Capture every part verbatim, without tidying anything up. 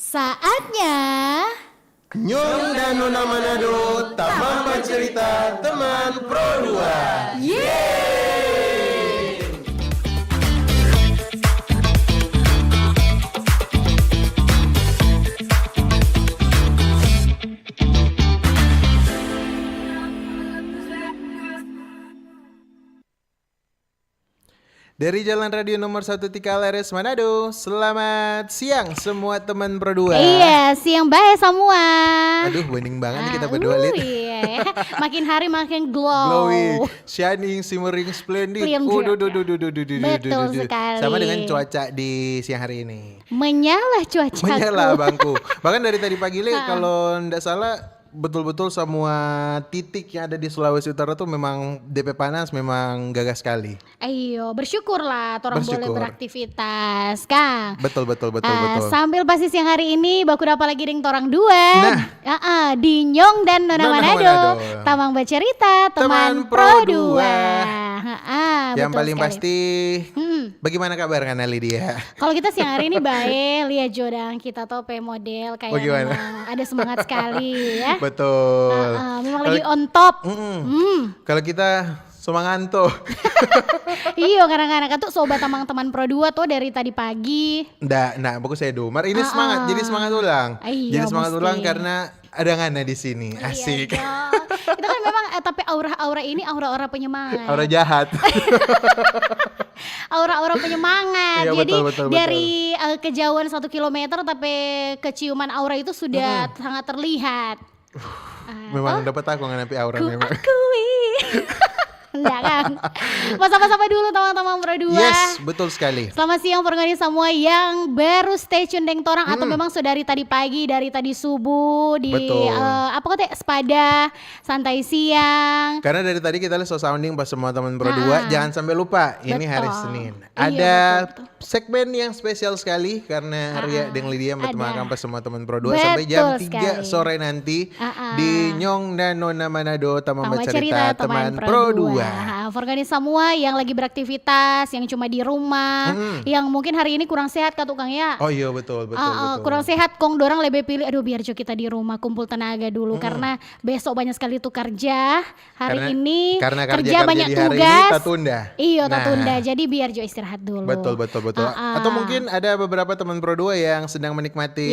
Saatnya Nyong dan Nona Manado, tamang bacerita teman Pro dua. Yeay! Dari Jalan Radio Nomor Satu Tikal R S Manado, selamat siang semua teman Pro dua. Iya, siang bae semua. Aduh, bening banget nih kita berdua, Lid. Iya. Makin hari makin glow. Glowing, shining, shimmering, splendid. Clear. Uduh, duh, duh, duh, duh, duh, duh, duh, duh. Betul sekali. Sama dengan cuaca di siang hari ini. Menyala cuacaku. Menyala, abangku. Bahkan dari tadi pagi, Lid, kalau ndak salah, betul-betul semua titik yang ada di Sulawesi Utara tuh memang depe panas, memang gagah sekali. Ayo, bersyukurlah torang boleh beraktivitas, kang. Betul, betul, betul, betul. Sambil pasti siang hari ini baku dapa lagi deng torang dua. Nah. Di Nyong dan Nona Manado. Tamang bacerita, teman Pro dua. Yang paling pasti, bagaimana kabar, Nona Lydia? Kalau kita siang hari ini bae, lia jo dang kita to pe model kayak memang ada semangat sekali ya. Betul. Memang lagi on top. Kalau kita semangat to. Iyo, kadang-kadang kan tuh sobat tamang teman Pro dua tuh dari tadi pagi. Nda, nah, bagus saya do. Mar ini semangat, jadi semangat ulang. Jadi semangat ulang karena ada ngana di sini. Asik. Itu kan memang, tapi aura-aura ini aura-aura penyemangat. Aura jahat. Aura-aura penyemangat. Jadi betul, betul, dari kejauhan satu kilometer tapi keciuman aura itu sudah sangat terlihat. Memang dapat aku ngana pe aura memang. Akui. Enggak kan? Sapa-sapa dulu tamang-tamang Pro dua. Yes, betul sekali. Selamat siang for ngoni semua yang baru stay tune deng torang atau memang so dari tadi pagi, dari tadi subuh di, eh, apa kata, spada, santai siang. Karena dari tadi kita so sounding pas semua teman Pro dua, jangan sampai lupa, ini hari Senin. Ada segmen yang spesial sekali karena Ria deng Lydia bertemu akang pas semua teman Pro dua sampai jam tiga sore nanti di Nyong dan Nona Manado, tamang bacerita teman Pro dua. For ngoni semua yang lagi beraktivitas, yang cuma di rumah, yang mungkin hari ini kurang sehat ka tukang ya. Oh iya, betul, betul, betul. Kurang sehat kong dorang lebe pilih, aduh biar jo kita di rumah kumpul tenaga dulu karena besok banyak sekali tuh kerja. Hari ini karena kerja banyak tugas. Iyo, tatunda. Jadi biar jo istirahat dulu. Betul, betul, betul. Atau mungkin ada beberapa teman Pro dua yang sedang menikmati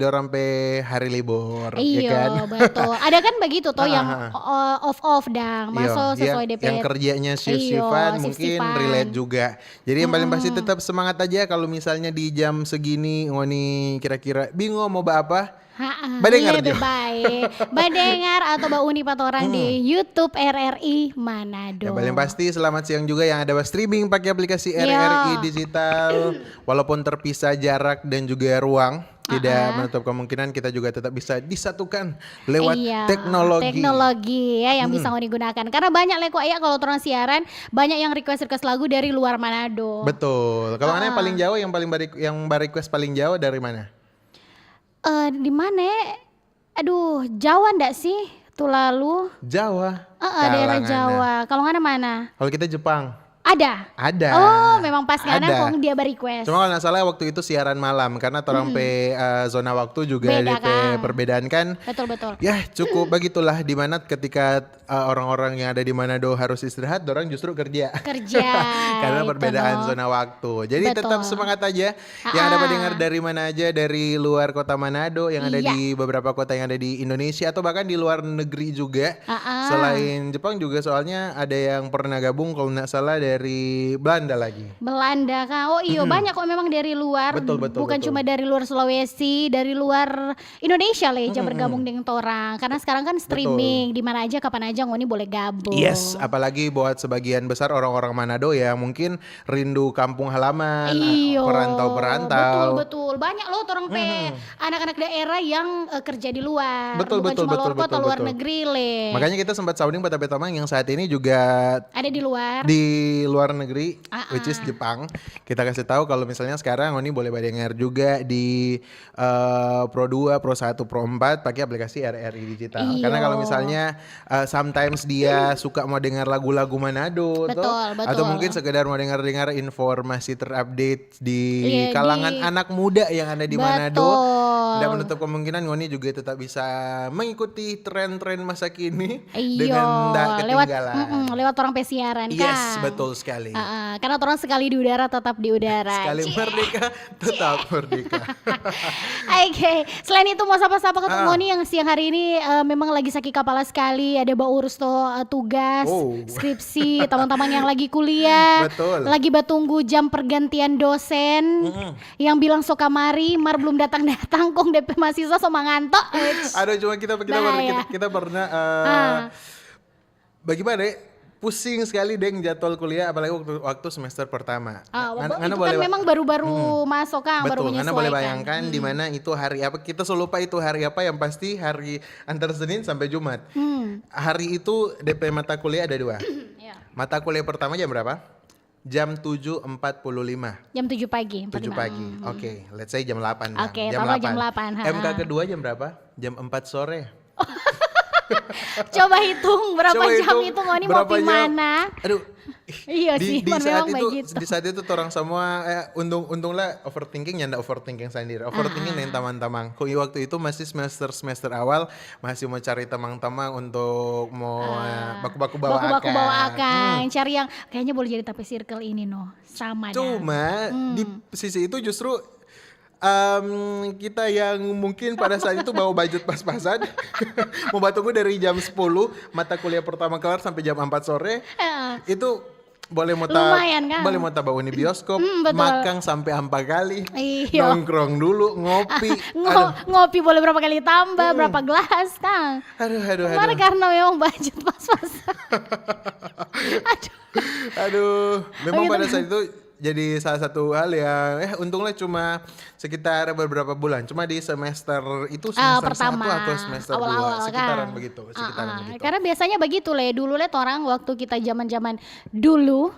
dorang pe hari libur, ya kan? Iyo, betul. Ada kan begitu toh yang off-off dang, maso sesuai D P. Yang kerjanya shift-shiftan mungkin relate juga. Jadi yang paling pasti tetap semangat aja. Kalau misalnya di jam segini ngoni kira-kira bingung mau ba apa, badengar jo. Badengar atau bauni pa torang di YouTube R R I Manado. Yang paling pasti selamat siang juga yang ada ba streaming pakai aplikasi R R I Digital. Walaupun terpisah jarak dan juga ruang, tidak menutup kemungkinan kita juga tetap bisa disatukan lewat teknologi. Teknologi ya yang bisa ngoni gunakan. Karena banyak leko ya kalau torang siaran, banyak yang request-request lagu dari luar Manado. Betul. Kalau ngana yang paling jauh, yang paling ba request paling jauh dari mana? Eh, di mana? Aduh, Jawa ndak sih? Tu lalu. Jawa. Eh, daerah Jawa. Kalau ngana mana? Kalau kita Jepang. Ada? Ada. Oh, memang pas ngana kong dia ba request. Cuma kalau nggak salah waktu itu siaran malam karena torang pe, eh, zona waktu juga ada perbedaan kan. Betul, betul. Ya, cukup begitulah di mana ketika, eh, orang-orang yang ada di Manado harus istirahat, dorang justru kerja. Kerja. Karena perbedaan zona waktu. Jadi tetap semangat aja. Yang ada pendengar dari mana aja, dari luar kota Manado, yang ada di beberapa kota yang ada di Indonesia atau bahkan di luar negeri juga. Selain Jepang juga soalnya ada yang pernah gabung kalau nggak salah dari Belanda lagi. Belanda kan. Oh iyo, banyak kok memang dari luar. Betul, betul, betul. Bukan cuma dari luar Sulawesi, dari luar Indonesia le ja bergabung deng torang. Karena sekarang kan streaming di mana aja, kapan aja ngoni boleh gabung. Yes, apalagi buat sebagian besar orang-orang Manado ya, mungkin rindu kampung halaman, perantau-perantau. Betul, betul. Banyak loh torang pe anak-anak daerah yang, eh, kerja di luar. Betul, betul, betul, betul. Bukan cuma luar kota, luar negeri le. Makanya kita sempat sounding pa ta pe tamang yang saat ini juga ada di luar. Di luar negeri, which is Jepang. Kita kasih tahu kalau misalnya sekarang ngoni boleh badengar juga di eh, Pro dua, Pro satu, Pro empat pakai aplikasi R R I Digital. Karena kalau misalnya, eh, sometimes dia suka mau dengar lagu-lagu Manado, atau mungkin sekedar mau dengar-dengar informasi terupdate di kalangan anak muda yang ada di Manado, Tidak menutup kemungkinan ngoni juga tetap bisa mengikuti tren-tren masa kini Iyo, dengan tidak lewat ketinggalan. mm-mm, lewat orang pe siaran Yes, kan. Betul sekali. Ah, ah, karena orang sekali di udara tetap di udara. Sekali Cie. Merdeka, tetap merdeka. Oke, selain itu mau sapa-sapa ke Ah. ngoni yang siang hari ini eh, memang lagi sakit kepala sekali, ada baurus to eh, tugas, Oh. skripsi, teman-teman yang lagi kuliah, Betul. lagi batunggu jam pergantian dosen, Mm-mm. yang bilang so kamari, mar belum datang-datang, kong depe mahasiswa so manganto. Eits. Aduh, cuma kita kita Nah, pernah ya. kita, kita pernah eh, Ah. bagaimana ya? Pusing sekali deng jadwal kuliah, apalagi waktu, waktu semester pertama. Ah, Ngana- wabah ngana itu boleh kan ba- memang baru-baru Hmm. masuk kan, baru Betul, ngana boleh menyesuaikan. Bayangkan di mana itu hari apa, kita so lupa itu hari apa, yang pasti hari antar Senin sampai Jumat. Hmm. Hari itu D P mata kuliah ada dua. Ya. Mata kuliah pertama jam berapa? Jam tujuh empat puluh lima. Jam tujuh pagi. empat Tujuh lima. pagi. Oke, let's say jam delapan. Bang. Oke, taruh jam delapan, ha, M K ha. Kedua jam berapa? Jam empat sore. Coba hitung berapa Coba jam hitung itu ngoni berapa mau pi jam. Mana? Aduh. Iya di, sih, di man, saat memang itu, begitu. Di saat itu orang semua eh, untung untung lah overthinking, nyanda overthinking sendiri. Overthinking Ah. Dengan teman-teman. Kok waktu itu masih semester semester awal, masih mau cari teman-teman untuk mau eh, baku-baku bawa Baku-baku bawa akang. akang, cari yang kayaknya boleh jadi tapi circle ini no, sama dah. Cuma Hmm. di sisi itu justru em, kita yang mungkin pada saat itu bawa budget pas-pasan, mau batunggu dari jam sepuluh mata kuliah pertama kelar sampai jam empat sore, Heeh. itu boleh mau ta, Lumayan, kan? Boleh mau ta bauni bioskop, Hmm, betul. Makan sampai ampa kali, Iya. Nongkrong dulu, ngopi. Ngo- ngopi boleh berapa kali tambah, berapa gelas kan? Aduh, aduh, aduh. Kemarin Aduh. Karena memang budget pas-pasan. Aduh. Aduh, memang Begitu. Pada saat itu jadi salah satu hal yang eh untunglah cuma sekitar beberapa bulan, cuma di semester itu Ah, semester pertama, satu atau semester awal-awal dua, sekitaran kan. Begitu, Ah, sekitaran ah. Begitu. Karena biasanya begitu le dulu le orang waktu kita zaman-zaman dulu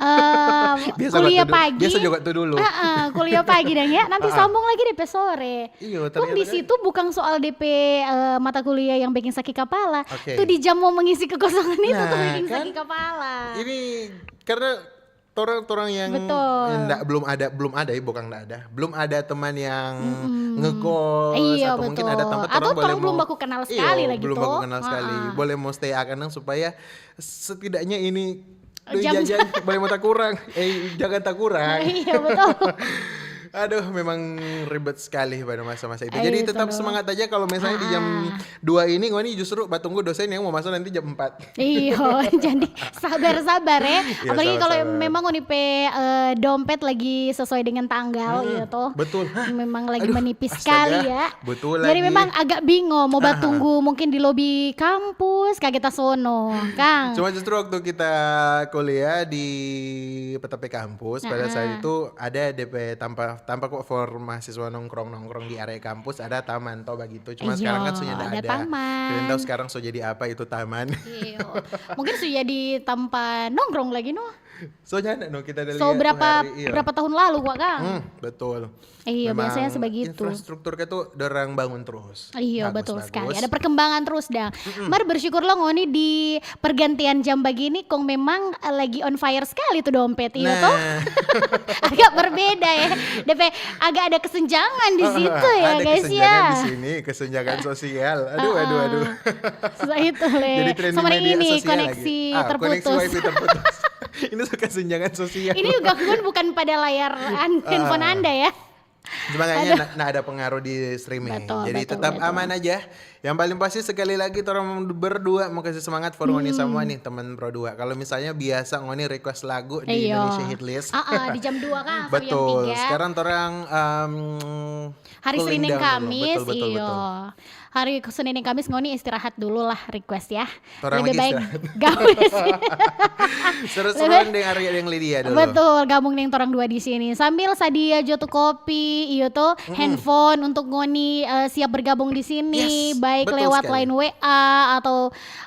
eh, Biasa kuliah waktu dulu. Pagi. Biasa juga waktu dulu. Ah, ah, kuliah pagi deh ya. Nanti Ah, ah. Sambung lagi deh pe sore. Iyo, Kong ternyata di kan. Situ bukan soal D P eh, mata kuliah yang bikin sakit kepala. Oke. Tuh di jam mau mengisi kekosongan itu tuh Nah, bikin kan? Sakit kepala. Ini karena orang-orang yang Betul. Nda, belum ada, belum ada ya, bukan nggak ada, belum ada teman yang ngekos Iya, atau mungkin betul. ada tempat Atau orang boleh orang belum mau- baku kenal Iyo, sekali lagi belum tuh. Baku kenal sekali. Ah, ah. Boleh mau stay akan supaya setidaknya ini Jam- jajan boleh mau tak kurang, eh jangan tak kurang. Iya, betul. Aduh, memang ribet sekali pada masa-masa itu. Eh, Jadi itu tetap loh. Semangat aja kalau misalnya di jam Ah. dua ini ngoni justru batunggu dosen yang mau masuk nanti jam empat. Iya, jadi sabar-sabar ya. Iya, Apalagi kalau sabar-sabar. Memang ngoni pe eh, dompet lagi sesuai dengan tanggal Hmm, gitu. Betul. Hah? Memang lagi Aduh, menipis astaga. Sekali ya. Betul Jadi lagi. Memang agak bingung mau Aha. Batunggu mungkin di lobi kampus, kayak kita sono, Kang. Cuma justru waktu kita kuliah di P T P kampus pada saat itu ada D P tanpa tanpa kok for mahasiswa nongkrong-nongkrong di area kampus, ada taman toh begitu. Cuma Iya, sekarang kan sudah ada ada. Taman. Kalian tahu sekarang so jadi apa itu taman? Iya. Mungkin sudah jadi tempat nongkrong lagi no. Soalnya ada no kita ada So lihat berapa hari, iya. Berapa tahun lalu gua Kang? Hmm, betul. Iya, Memang biasanya sebegitu. Infrastruktur itu dorang bangun terus. Iya, Bagus, betul bagus. Sekali. Ada perkembangan terus dah. Mar bersyukur lo ngoni di pergantian jam begini kong memang eh, lagi on fire sekali tuh dompet, iya Nah. Toh? Agak berbeda ya. D P agak ada kesenjangan di situ ya, Ada guys kesenjangan ya. Di sini, kesenjangan sosial. Aduh, aduh, aduh. Susah itu le. Jadi trending Sama media ini sosial koneksi lagi. Ah, terputus. Koneksi wifi terputus. Ini suka kesenjangan sosial. Ini gangguan bukan pada layar an- handphone Anda ya. Makanya na, na ada pengaruh di streaming. Betul, Jadi betul, tetap betul. Aman aja. Yang paling pasti sekali lagi orang berdua mau kasih semangat for ngoni semua nih teman Pro dua. Kalau misalnya biasa ngoni request lagu di Iya. Indonesia Hit List. Ah, ah, di jam dua kan sampai jam Betul. tiga. Sekarang orang em, Hari cooling Senin dan down dulu. Kamis, Betul, betul, iyo. betul. Hari Senin dan Kamis ngoni istirahat dulu lah request ya. Torang Lebih lagi baik istirahat. gabung. Seru-seruan deng Arya deng Lydia dulu. Betul, gabung deng torang dua di sini. Sambil sadia jo tu kopi, iyo tu, handphone untuk ngoni eh, siap bergabung di sini, Yes, baik betul lewat sekali. Line W A atau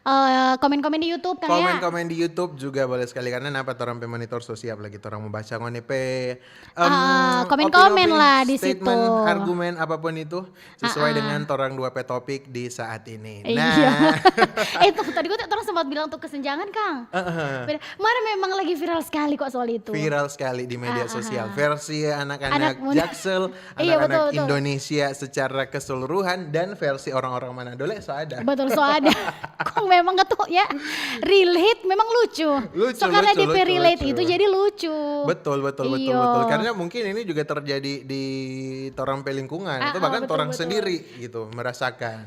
eh, komen-komen di YouTube kan ya. Komen-komen di YouTube juga boleh sekali karena napa torang pe monitor so siap lagi torang mau baca ngoni pe em, Ah, komen-komen opini-opini, lah di statement, situ. Argumen apapun itu sesuai dengan torang dua pe topik di saat ini. Iya. Nah, Eh, tuh, tadi gua tuh orang sempat bilang tuh kesenjangan, Kang. heeh. Beda. Mana memang lagi viral sekali kok soal itu. Viral sekali di media Ah, ah, sosial. ah. Versi anak-anak Anak muda. Jaksel, Iya, betul, anak-anak betul. Indonesia secara keseluruhan, dan versi orang-orang Manado le so ada. Betul, so ada. Kong memang ketu ya, relate memang lucu. Lucu, So, karena lucu, D P lucu, relate lucu. itu jadi lucu. Betul, betul, betul, Iyo. Betul. Karena mungkin ini juga terjadi di torang pe lingkungan Ah, atau ah, bahkan betul, torang betul. Sendiri gitu merasakan.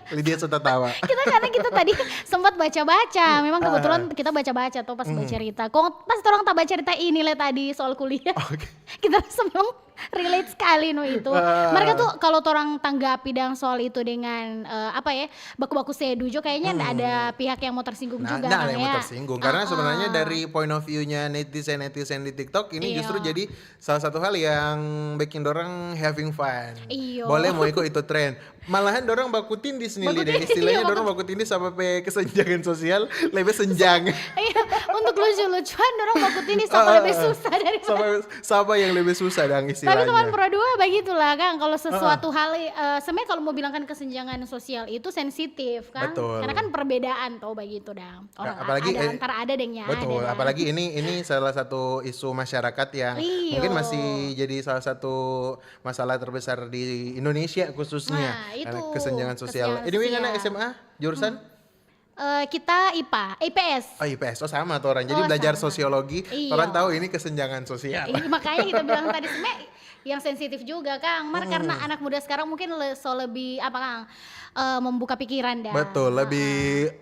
Lydia so tatawa. Kita, karena kita tadi sempat baca-baca, memang Ah, kebetulan ah. Kita baca-baca tuh pas Hmm. baca cerita. Kong pas orang tak baca cerita ini le tadi soal kuliah, Oke. Kita rasa memang relate sekali no itu. Ah. Mereka tuh kalau orang tanggapi dang soal itu dengan eh, apa ya, baku-baku sedu jo, kayaknya nda Hmm. ada pihak yang mau tersinggung Nah, juga, nggak ada Kang, yang mau ya. Tersinggung karena Ah, sebenarnya ah. Dari point of view-nya netizen-netizen di TikTok ini Iya. Justru jadi salah satu hal yang bikin orang having fun. Iyo. Boleh mau ikut itu tren. Malahan orang baku tindis nih, Baku Lide. tindis, Istilahnya iya, orang baku baku tindis sama pe kesenjangan sosial lebih senjang. Iya, untuk lucu-lucuan orang baku tindis sama Ah, lebih susah dari sama, sama yang lebih susah dang Tapi istilahnya. Teman Pro Dua begitulah, Kang. Kalau sesuatu hal, eh, sebenarnya kalau mau bilangkan kesenjangan sosial itu sensitif, kan? Betul. Karena kan perbedaan tuh begitu, dang. Orang Apalagi, ada eh, antara ada dengnya, Betul, ada, dang. Apalagi ini ini salah satu isu masyarakat yang Iyo. Mungkin masih jadi salah satu masalah terbesar di Indonesia khususnya. Nah, itu Eh, kesenjangan sosial. kesenjangan Anyway, ngana sosial. S M A jurusan? Eh, kita I P A, I P S. Oh, I P S. Oh, sama tuh orang. Jadi Oh, belajar sama. Sosiologi, Iya. orang tahu ini kesenjangan sosial. Iya, makanya kita bilang tadi sebenarnya yang sensitif juga, Kang. Mar karena anak muda sekarang mungkin le- so lebih apa, Kang? Eh, membuka pikiran dah. Betul, lebih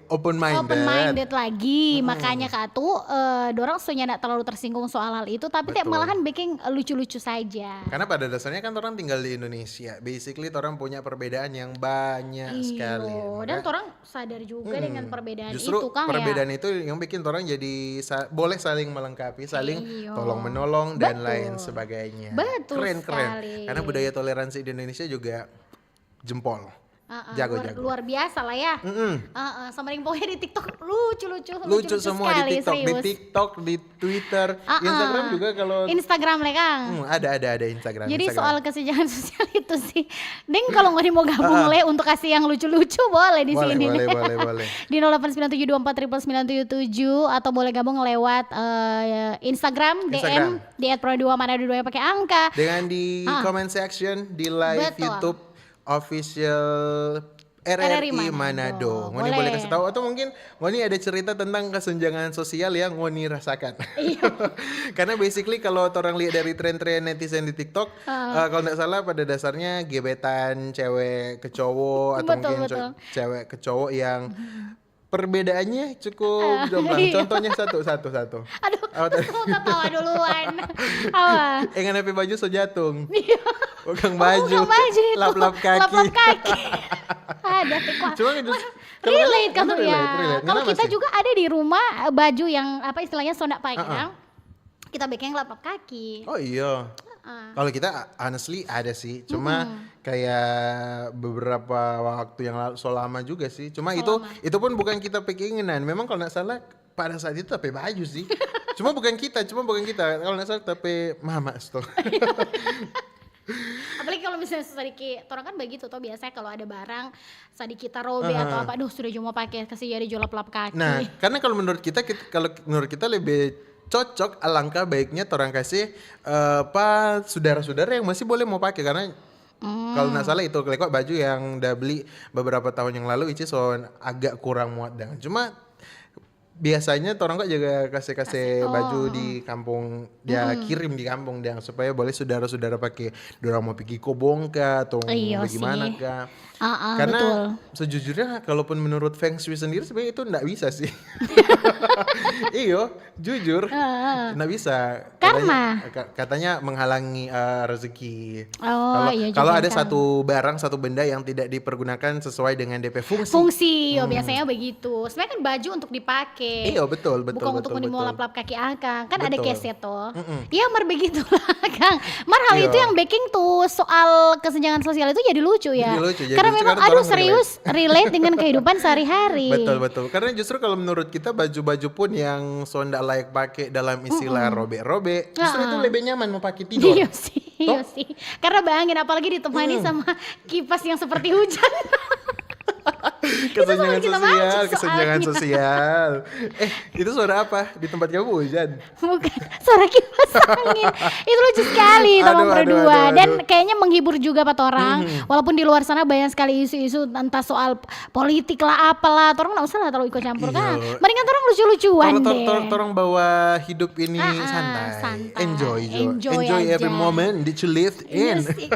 open minded. Open minded lagi, makanya katu eh, dorang so nyanda terlalu tersinggung soal hal itu, tapi te Betul. Malahan bikin eh, lucu-lucu saja. Karena pada dasarnya kan orang tinggal di Indonesia. Basically orang punya perbedaan yang banyak Iyo, sekali. Dan Maka- orang sadar juga Mm-mm. dengan perbedaan Justru itu, Kang, ya. Perbedaan itu yang bikin orang jadi sa- boleh saling melengkapi, saling Iyo. tolong menolong dan Betul. Lain sebagainya. Betul Keren keren. sekali. Karena budaya toleransi di Indonesia juga jempol. Heeh, Jago, luar, jago. Luar biasa lah ya. Mm-mm. Heeh, sama yang pokoknya di TikTok lucu-lucu, Lucu semua sekali, di TikTok, di serius. TikTok, di Twitter, Heeh. Instagram juga kalau Instagram le, Kang. Hmm, ada ada ada Instagram. Jadi Instagram. Soal kesenjangan sosial itu sih, deng, kalau ngoni mau gabung Ah. le untuk kasih yang lucu-lucu, boleh di Boleh, sini. boleh, boleh, boleh. Di nol delapan sembilan tujuh dua empat triple sembilan tujuh tujuh atau boleh gabung lewat eh, Instagram, Instagram. D M di at pro dua Manado dua yang pakai angka. Dengan di Ah. comment section di live Betul. YouTube official R R I, R R I Manado. Manado. Ngoni boleh Boleh. Kasih tahu atau mungkin ngoni ada cerita tentang kesenjangan sosial yang ngoni rasakan. Iya. Karena basically kalau orang lihat dari tren-tren netizen di TikTok, eh, kalau nggak salah pada dasarnya gebetan cewek ke cowok atau Betul, mungkin co- betul. Cewek ke cowok yang perbedaannya cukup Ah, jomplang. iya. Contohnya satu, satu, satu. Aduh, Apa terus tadi? Mau ketawa duluan. Apa? Eh, ngana pe baju so jatung. Iya. Bukan Oh, baju. bukan baju itu. Lap-lap kaki. Lap-lap kaki. Ada tuh, Wak. Cuma gitu, Wah, kalau relate kan- kamu relate, ya. relate. Kalau Kenapa kita sih? Juga ada di rumah eh, baju yang apa istilahnya sonda pakai, Heeh. Kang. Kita bikin lap-lap kaki. Oh iya. Heeh. Kalau kita honestly ada sih, cuma kayak beberapa waktu yang lalu, so lama juga sih. Cuma So itu lama. Itu pun bukan kita pe keinginan. Memang kalau nggak salah pada saat itu tapi baju sih. Cuma bukan kita, cuma bukan kita. Kalau nggak salah tapi mama sto. Apalagi kalau misalnya sedikit, orang kan begitu tuh biasanya kalau ada barang sedikit tarobe atau apa, duh sudah cuma pakai kasih jadi jo lap-lap kaki. Nah, karena kalau menurut kita, kita kalau menurut kita lebih cocok alangkah baiknya orang kasih eh, apa saudara-saudara yang masih boleh mau pakai karena Hmm. kalau nggak salah itu lekok baju yang udah beli beberapa tahun yang lalu itu so agak kurang muat dan cuma biasanya orang kok juga kasih-kasih Kasih, oh, baju mm. Di kampung dia kirim di kampung dia supaya boleh saudara-saudara pakai dorang mau pergi kobong kah atau Iya bagaimana sih. kah. Ah, ah, Karena betul. Sejujurnya kalaupun menurut feng shui sendiri sebenarnya itu nggak bisa sih. Iyo, jujur. Ah, ah. Nggak bisa. Karena? Katanya, ka- katanya menghalangi eh, rezeki. Oh, Kalau iya juga kalau ada kan. Satu barang, satu benda yang tidak dipergunakan sesuai dengan D P fungsi. Fungsi, yo biasanya begitu. Sebenarnya kan baju untuk dipakai. Iya, betul, betul, Bukan betul, untuk menimbul betul. lap-lap kaki akang. Kan ada Betul. Keset tuh. Mm-mm. Iya, mar begitulah, Kang. Mar hal Iya. Itu yang bikin tuh soal kesenjangan sosial itu jadi lucu ya. Jadi lucu, jadi Karena lucu memang karena aduh orang serius relate dengan kehidupan sehari-hari. Betul, betul. Karena justru kalau menurut kita baju-baju pun yang so ndak layak pakai dalam istilah robek-robek, justru itu Ah. lebih nyaman mau pakai tidur. Iya sih. Iya sih, karena bayangin, apalagi ditemani sama kipas yang seperti hujan. Itu selalu Kesenjangan kita sosial, mancing kesenjangan soalnya. Sosial. Eh, itu suara apa? Di tempat kamu hujan? Bukan, suara kipas angin. Itu lucu sekali, teman Aduh, aduh, berdua. aduh, Dan aduh. Kayaknya menghibur juga buat orang. Walaupun di luar sana banyak sekali isu-isu, entah soal politik lah, apalah. Torang nggak usah lah terlalu ikut campur kan. Iya. Mendingan torang lucu-lucuan Kalau tor- deh. tor- torang bawa hidup ini Ah, ah, santai. santai. Enjoy, Jo. Enjoy Enjoy every aja. Moment that you live Iya in. sih.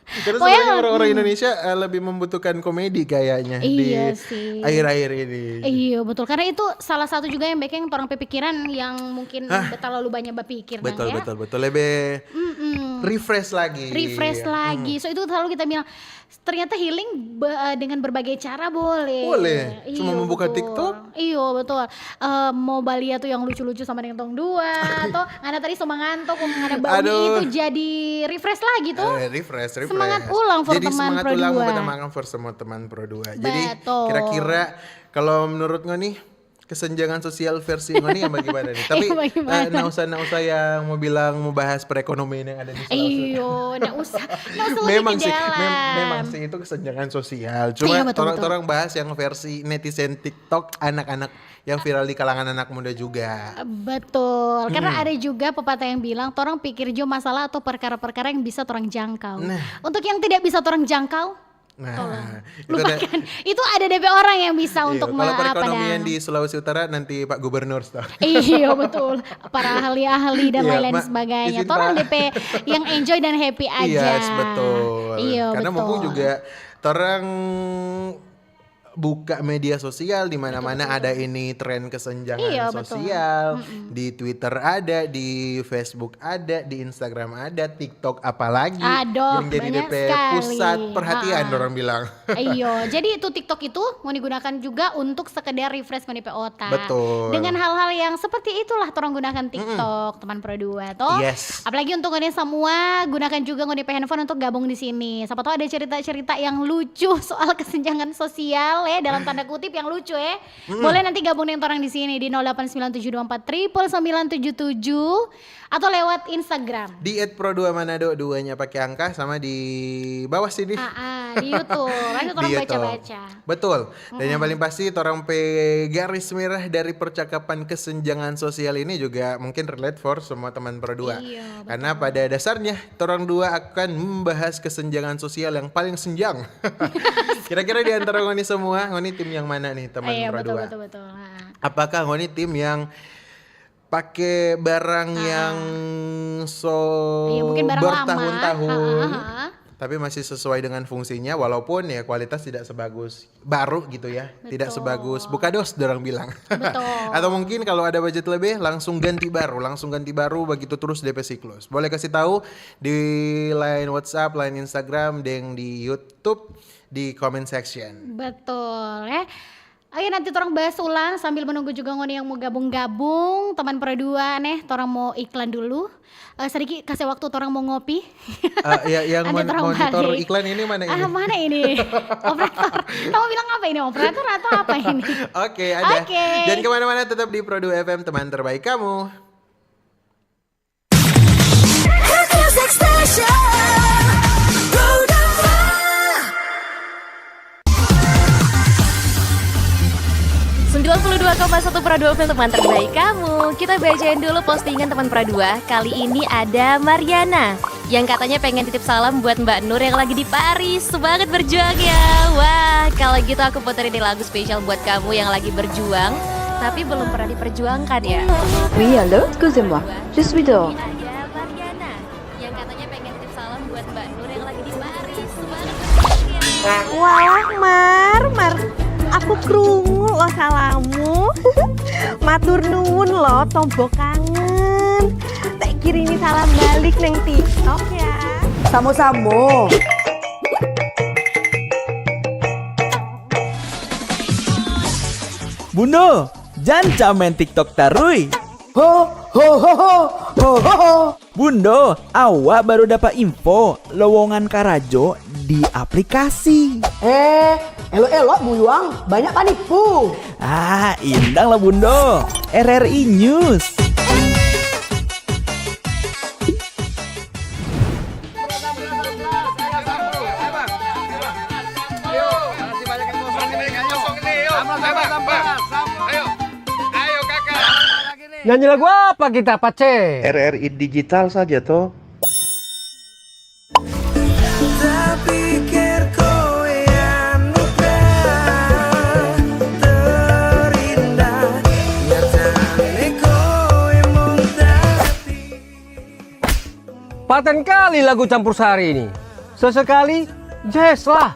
Karena Pokoknya sebenarnya orang-orang Indonesia eh, lebih membutuhkan komedi kayaknya Iya di sih. akhir-akhir ini. Iya, betul, karena itu salah satu juga yang bikin orang pikiran yang mungkin terlalu banyak berpikir, Betul, ya. Betul, betul. Lebih refresh lagi. Refresh lagi. So itu selalu kita bilang, ternyata healing be- eh, dengan berbagai cara boleh. Boleh. Cuma Iya, membuka betul. TikTok? Iya, betul. Eh, mau balia tuh yang lucu-lucu sama dengan tong dua atau ngana tadi so mangantok, ngana bau Aduh. Itu jadi refresh lagi tuh. Eh, refresh, refresh. Semangat ulang for Jadi teman semangat Pro ulang dua. Buat teman, for semua teman Pro dua. Jadi Betul. Kira-kira kalau menurut ngoni kesenjangan sosial versi ngoni yang bagaimana nih? Tapi Yang bagaimana? eh, nggak usah nggak usah yang mau bilang mau bahas perekonomian yang ada di Sulawesi. Iyo, nggak usah, nggak usah Memang lebih sih, dalam. mem- memang sih itu kesenjangan sosial. Cuma Iya, betul, orang betul. orang bahas yang versi netizen TikTok anak-anak yang viral di kalangan anak muda juga. Betul, karena ada juga pepatah yang bilang, torang pikir jo masalah atau perkara-perkara yang bisa torang jangkau. Nah. Untuk yang tidak bisa torang jangkau, Nah, itu ada- lupakan. Itu ada D P orang yang bisa Iya, untuk kalau me- apa perekonomian dah. Di Sulawesi Utara nanti Pak Gubernur stop. Iya, betul, para ahli-ahli dan Iya, lain-lain Ma, sebagainya. Izin, Torang Pak. D P yang enjoy dan happy aja. Yes, betul. Iya, Karena betul. Mumpung juga torang buka media sosial di mana-mana ada ini tren kesenjangan Iya, betul. Sosial, di Twitter ada, di Facebook ada, di Instagram ada, TikTok apalagi Aduh, yang jadi banyak D P sekali. Pusat perhatian Ha-ha. Orang bilang. Iyo, jadi itu TikTok itu mau digunakan juga untuk sekedar refresh ngoni pe otak. Betul. Dengan hal-hal yang seperti itulah torang gunakan TikTok, teman Pro dua toh. Yes. Apalagi untuk ngoni semua, gunakan juga ngoni pe handphone untuk gabung di sini. Siapa tahu ada cerita-cerita yang lucu soal kesenjangan sosial ya, dalam tanda kutip yang lucu ya. Boleh nanti gabung dengan orang di sini di nol delapan sembilan tujuh dua empat triple sembilan tujuh tujuh atau lewat Instagram. Di at pro dua Manado, duanya pakai angka sama di bawah sini. Ah, ah, di YouTube. Nanti orang Di YouTube. Baca-baca. Betul. Dan yang paling pasti orang pe garis merah dari percakapan kesenjangan sosial ini juga mungkin relate for semua teman Pro dua. Iya, betul. Karena pada dasarnya orang dua akan membahas kesenjangan sosial yang paling senjang. Kira-kira di antara ngoni semua, ngoni tim yang mana nih teman Iya, Pro betul, dua? Betul, betul. Ha. Apakah ngoni tim yang pakai barang yang so Iya, mungkin barang lama. Bertahun-tahun, Ha, ha, ha. Tapi masih sesuai dengan fungsinya, walaupun ya kualitas tidak sebagus baru gitu ya, tidak Betul. Sebagus bukados orang bilang. Betul. Atau mungkin kalau ada budget lebih, langsung ganti baru, langsung ganti baru begitu terus D P siklus. Boleh kasih tahu di line WhatsApp, line Instagram, deng di YouTube, di comment section. Betul ya. Oke, nanti orang bahas ulang sambil menunggu juga ngoni yang mau gabung-gabung. Teman Pro dua nih, orang mau iklan dulu. Eh, sedikit kasih waktu orang mau ngopi. Eh, ya, yang Nanti mon- orang monitor balik. Iklan ini mana ini? Ah, mana ini? Operator. Kamu bilang apa ini? Operator atau apa ini? Oke, ada. Oke. Jangan kemana-mana, tetap di Pro dua F M, teman terbaik kamu. Hit Music Station. Pro dua. Sembilan puluh dua koma satu Pro dua F M, teman terbaik kamu. Kita bacain dulu postingan teman Pro dua. Kali ini ada Mariana yang katanya pengen titip salam buat Mbak Nur yang lagi di Paris. Semangat berjuang ya. Wah, kalau gitu aku puterin nih lagu spesial buat kamu yang lagi berjuang, tapi belum pernah diperjuangkan ya. Oui, allô, excusez-moi, je suis dehors. Ini ada Mariana yang katanya pengen titip salam buat Mbak Nur yang lagi di Paris. Semangat. Wah, Mar, Mar, aku krungu lo salammu. Matur nuwun lo, tombo kangen. Tak kirimi salam balik neng TikTok ya. Samo-samo. Bundo, janca main TikTok tarui. Ho, ho, ho, ho, ho, ho, ho. Bundo, awak baru dapa info lowongan karajo di aplikasi. Eh, elok-elok buyuang, banyak panipu. Ah, indang lah Bundo. R R I News. Nyanyi lagu apa kita, Pace? R R I digital saja toh. Tapikir koe anugerah terindah, nyatane koe mung tapi. Paten kali lagu campur sari ini. Sesekali jazz lah.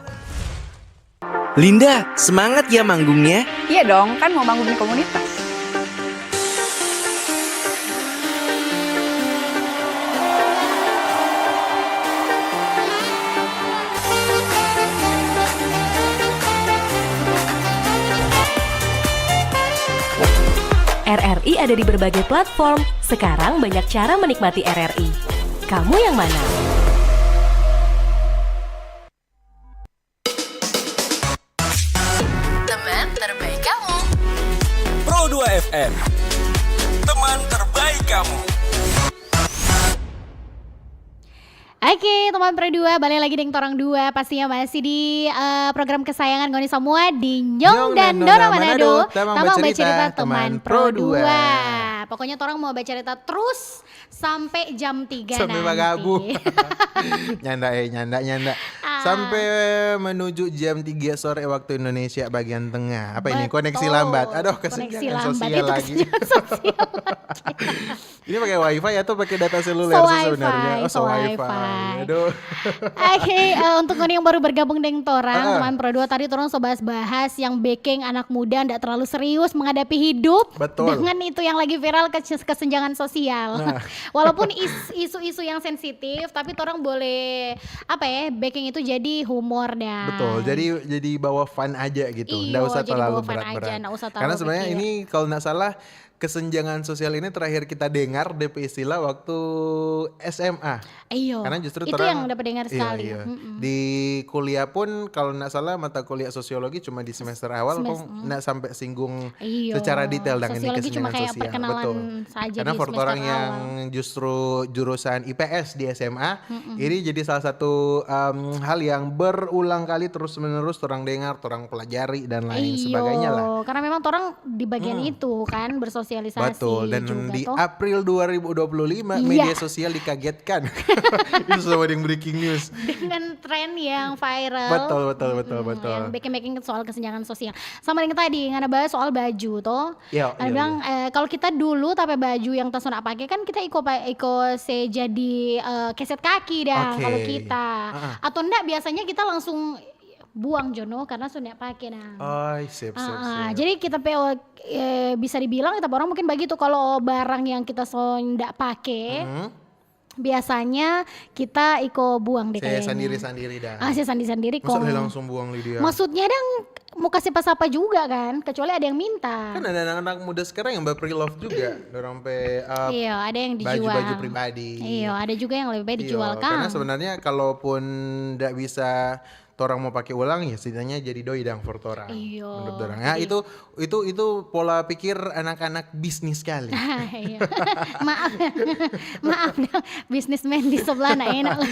Linda, semangat ya manggungnya. Iya dong, kan mau manggung di komunitas. R R I ada di berbagai platform. Sekarang banyak cara menikmati R R I. Kamu yang mana? Teman terbaik kamu. Pro dua F M. Teman terbaik kamu. Oke, teman Pro dua, balik lagi deng torang dua. Pastinya masih di eh, program kesayangan ngoni semua di Nyong dan Dona Manado. Tamang bacerita teman Pro dua. Pokoknya torang mau bacerita terus sampe jam tiga nanti. Sampe bagabung. Nyanda eh, nyanda, nyanda. Sampe menuju jam tiga sore waktu Indonesia bagian tengah. Apa ini? Koneksi lambat. Aduh, kesenjangan sosial lagi. Ini pakai wifi atau pakai data seluler sih sebenarnya? Oh, so wifi. Aduh. Oke, eh, untuk ngoni yang baru bergabung deng torang, teman Pro dua, tadi torang so bahas-bahas yang beking anak muda ndak terlalu serius menghadapi hidup. Betul. Dengan itu yang lagi viral, kes- kesenjangan sosial. Walaupun is- isu-isu yang sensitif, tapi torang boleh apa ya, beking itu jadi humor dah. Betul. Jadi jadi bawa fun aja gitu. Ndak usah terlalu berat-berat. Karena sebenarnya ini kalau nggak salah kesenjangan sosial ini terakhir kita dengar depe istilah waktu S M A. Iyo. Karena justru itu yang dapat dengar sekali. Iya. Di kuliah pun kalau nggak salah mata kuliah sosiologi cuma di semester awal kok nggak sampai singgung secara detail dengan ini kesenjangan sosial. Betul. Karena for orang yang justru jurusan I P S di S M A, ini jadi salah satu em, hal yang berulang kali terus menerus orang dengar, orang pelajari dan lain sebagainya lah. Karena memang orang di bagian itu kan bersosialisasi. Betul. Dan juga, di toh? April dua ribu dua puluh lima, media sosial dikagetkan. Itu sama dengan breaking news. Dengan tren yang viral. Betul, betul, betul, betul. Yang bikin-bikin soal kesenjangan sosial. Sama dengan tadi, ngana bahas soal baju toh. Ada bilang eh, kalau kita dulu tapi baju yang ta so nda pake kan kita iko pa- iko se jadi eh, keset kaki dah kalau kita. Atau ndak biasanya kita langsung buang jo no karena so nda pake nah. Ai, sip, sip, Ah, sip. Jadi kita pe eh, bisa dibilang kita orang mungkin begitu kalau barang yang kita so nda pake biasanya kita iko buang deh Saya kayaknya. Sandiri-sandiri dah. Ah, saya sandiri-sandiri Masa kong. Boleh langsung buang, Lydia? Maksudnya dang mau kasih pas apa juga kan, kecuali ada yang minta. Kan ada anak-anak muda sekarang yang pre-love juga, dorang pe uh, Iya, ada yang dijual. Baju-baju pribadi. Iya, ada juga yang lebih baik Iya, dijual kan. Karena sebenarnya kalaupun ndak bisa torang mau pakai ulang ya setidaknya jadi doi dang for torang. Iya, Menurut dorang. Ya, itu itu itu pola pikir anak-anak bisnis sekali. Iya. Maaf, maaf dong, bisnismen di sebelah nah enak lah.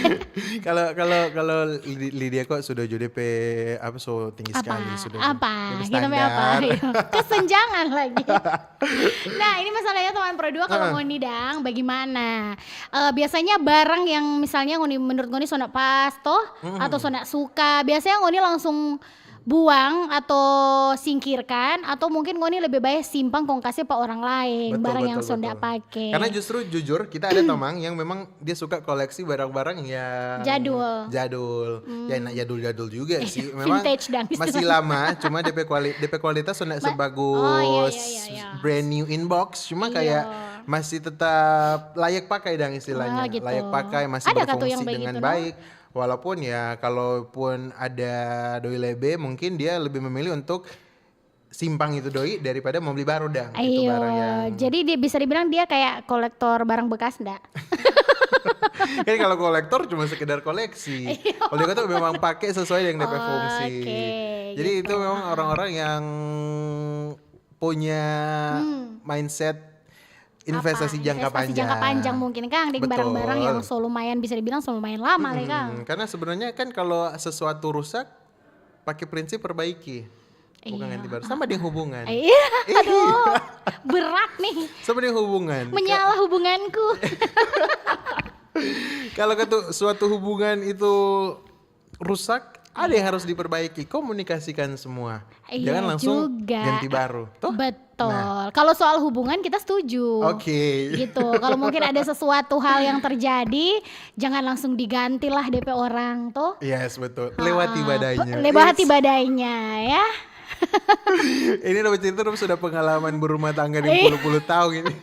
Kalau kalau kalau Li- Lydia kok sudah jadi pe apa so tinggi sekali sudah. Apa? Jadi Kita pe apa? standar. Iya. Kesenjangan lagi. Nah, ini masalahnya teman Pro dua kalau ngoni dang bagaimana? Eh, biasanya barang yang misalnya ngoni menurut ngoni so nda pas toh atau so nda suka, biasanya ngoni langsung buang atau singkirkan atau mungkin ngoni lebih baik simpang kong kasih pa orang lain Betul, barang betul, yang so nda betul. Pake. Karena justru jujur kita ada teman yang memang dia suka koleksi barang-barang yang Jadul. Jadul. Ya enak jadul-jadul juga sih. Memang Vintage dang masih istilah. Lama, cuma D P kuali D P kualitas sudah sebagus oh, iya, iya, iya, iya. Brand new in box, cuma Iya. Kayak masih tetap layak pakai dang istilahnya. Ah, gitu. Layak pakai, masih Ada kah tuh berfungsi yang dengan begitu, no? Baik. Walaupun ya kalaupun ada doi lebe, mungkin dia lebih memilih untuk simpang itu doi daripada mau beli baru dang. Itu Ayo, barang yang jadi dia bisa dibilang dia kayak kolektor barang bekas ndak? Kan kalau kolektor cuma sekedar koleksi. Kalau dia tuh memang pakai sesuai dengan D P fungsi. Oke, Jadi gitu. Itu memang orang-orang yang punya mindset investasi Apa? jangka Investasi panjang. Jangka panjang mungkin kan, deng Betul. Barang-barang yang so lumayan bisa dibilang so lumayan lama deh kan. Hmm, karena sebenarnya kan kalau sesuatu rusak, pakai prinsip perbaiki. Bukan Iya. Ganti Baru. Sama deng hubungan. Iya, aduh, berat nih. Sama deng hubungan. Menyala hubunganku. Kalau katu suatu hubungan itu rusak, ada yang harus diperbaiki. Komunikasikan semua. Iya Jangan langsung juga. Ganti baru. Toh? Betul. Kalau soal hubungan kita setuju. Oke. Gitu. Kalau mungkin ada sesuatu hal yang terjadi, jangan langsung diganti lah D P orang tuh. Yes, betul. Lewati Ah, badainya. Lewati It's- badainya ya. Ini udah cerita terus sudah pengalaman berumah tangga di Iya. puluh-puluh tahun ini.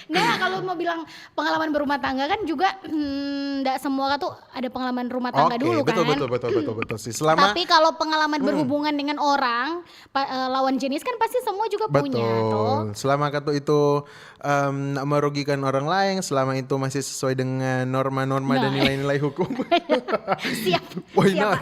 Nah, kalau mau bilang pengalaman berumah tangga kan juga hmm, nggak semua tuh ada pengalaman rumah tangga Oke, dulu betul, kan. betul, betul, betul, betul sih. Selama Tapi kalau pengalaman berhubungan dengan orang, pa- eh, lawan jenis kan pasti semua juga punya tuh. Betul. Selama katu itu em, merugikan orang lain, selama itu masih sesuai dengan norma-norma dan Nah. nilai-nilai hukum. Siap. Why Siap. not?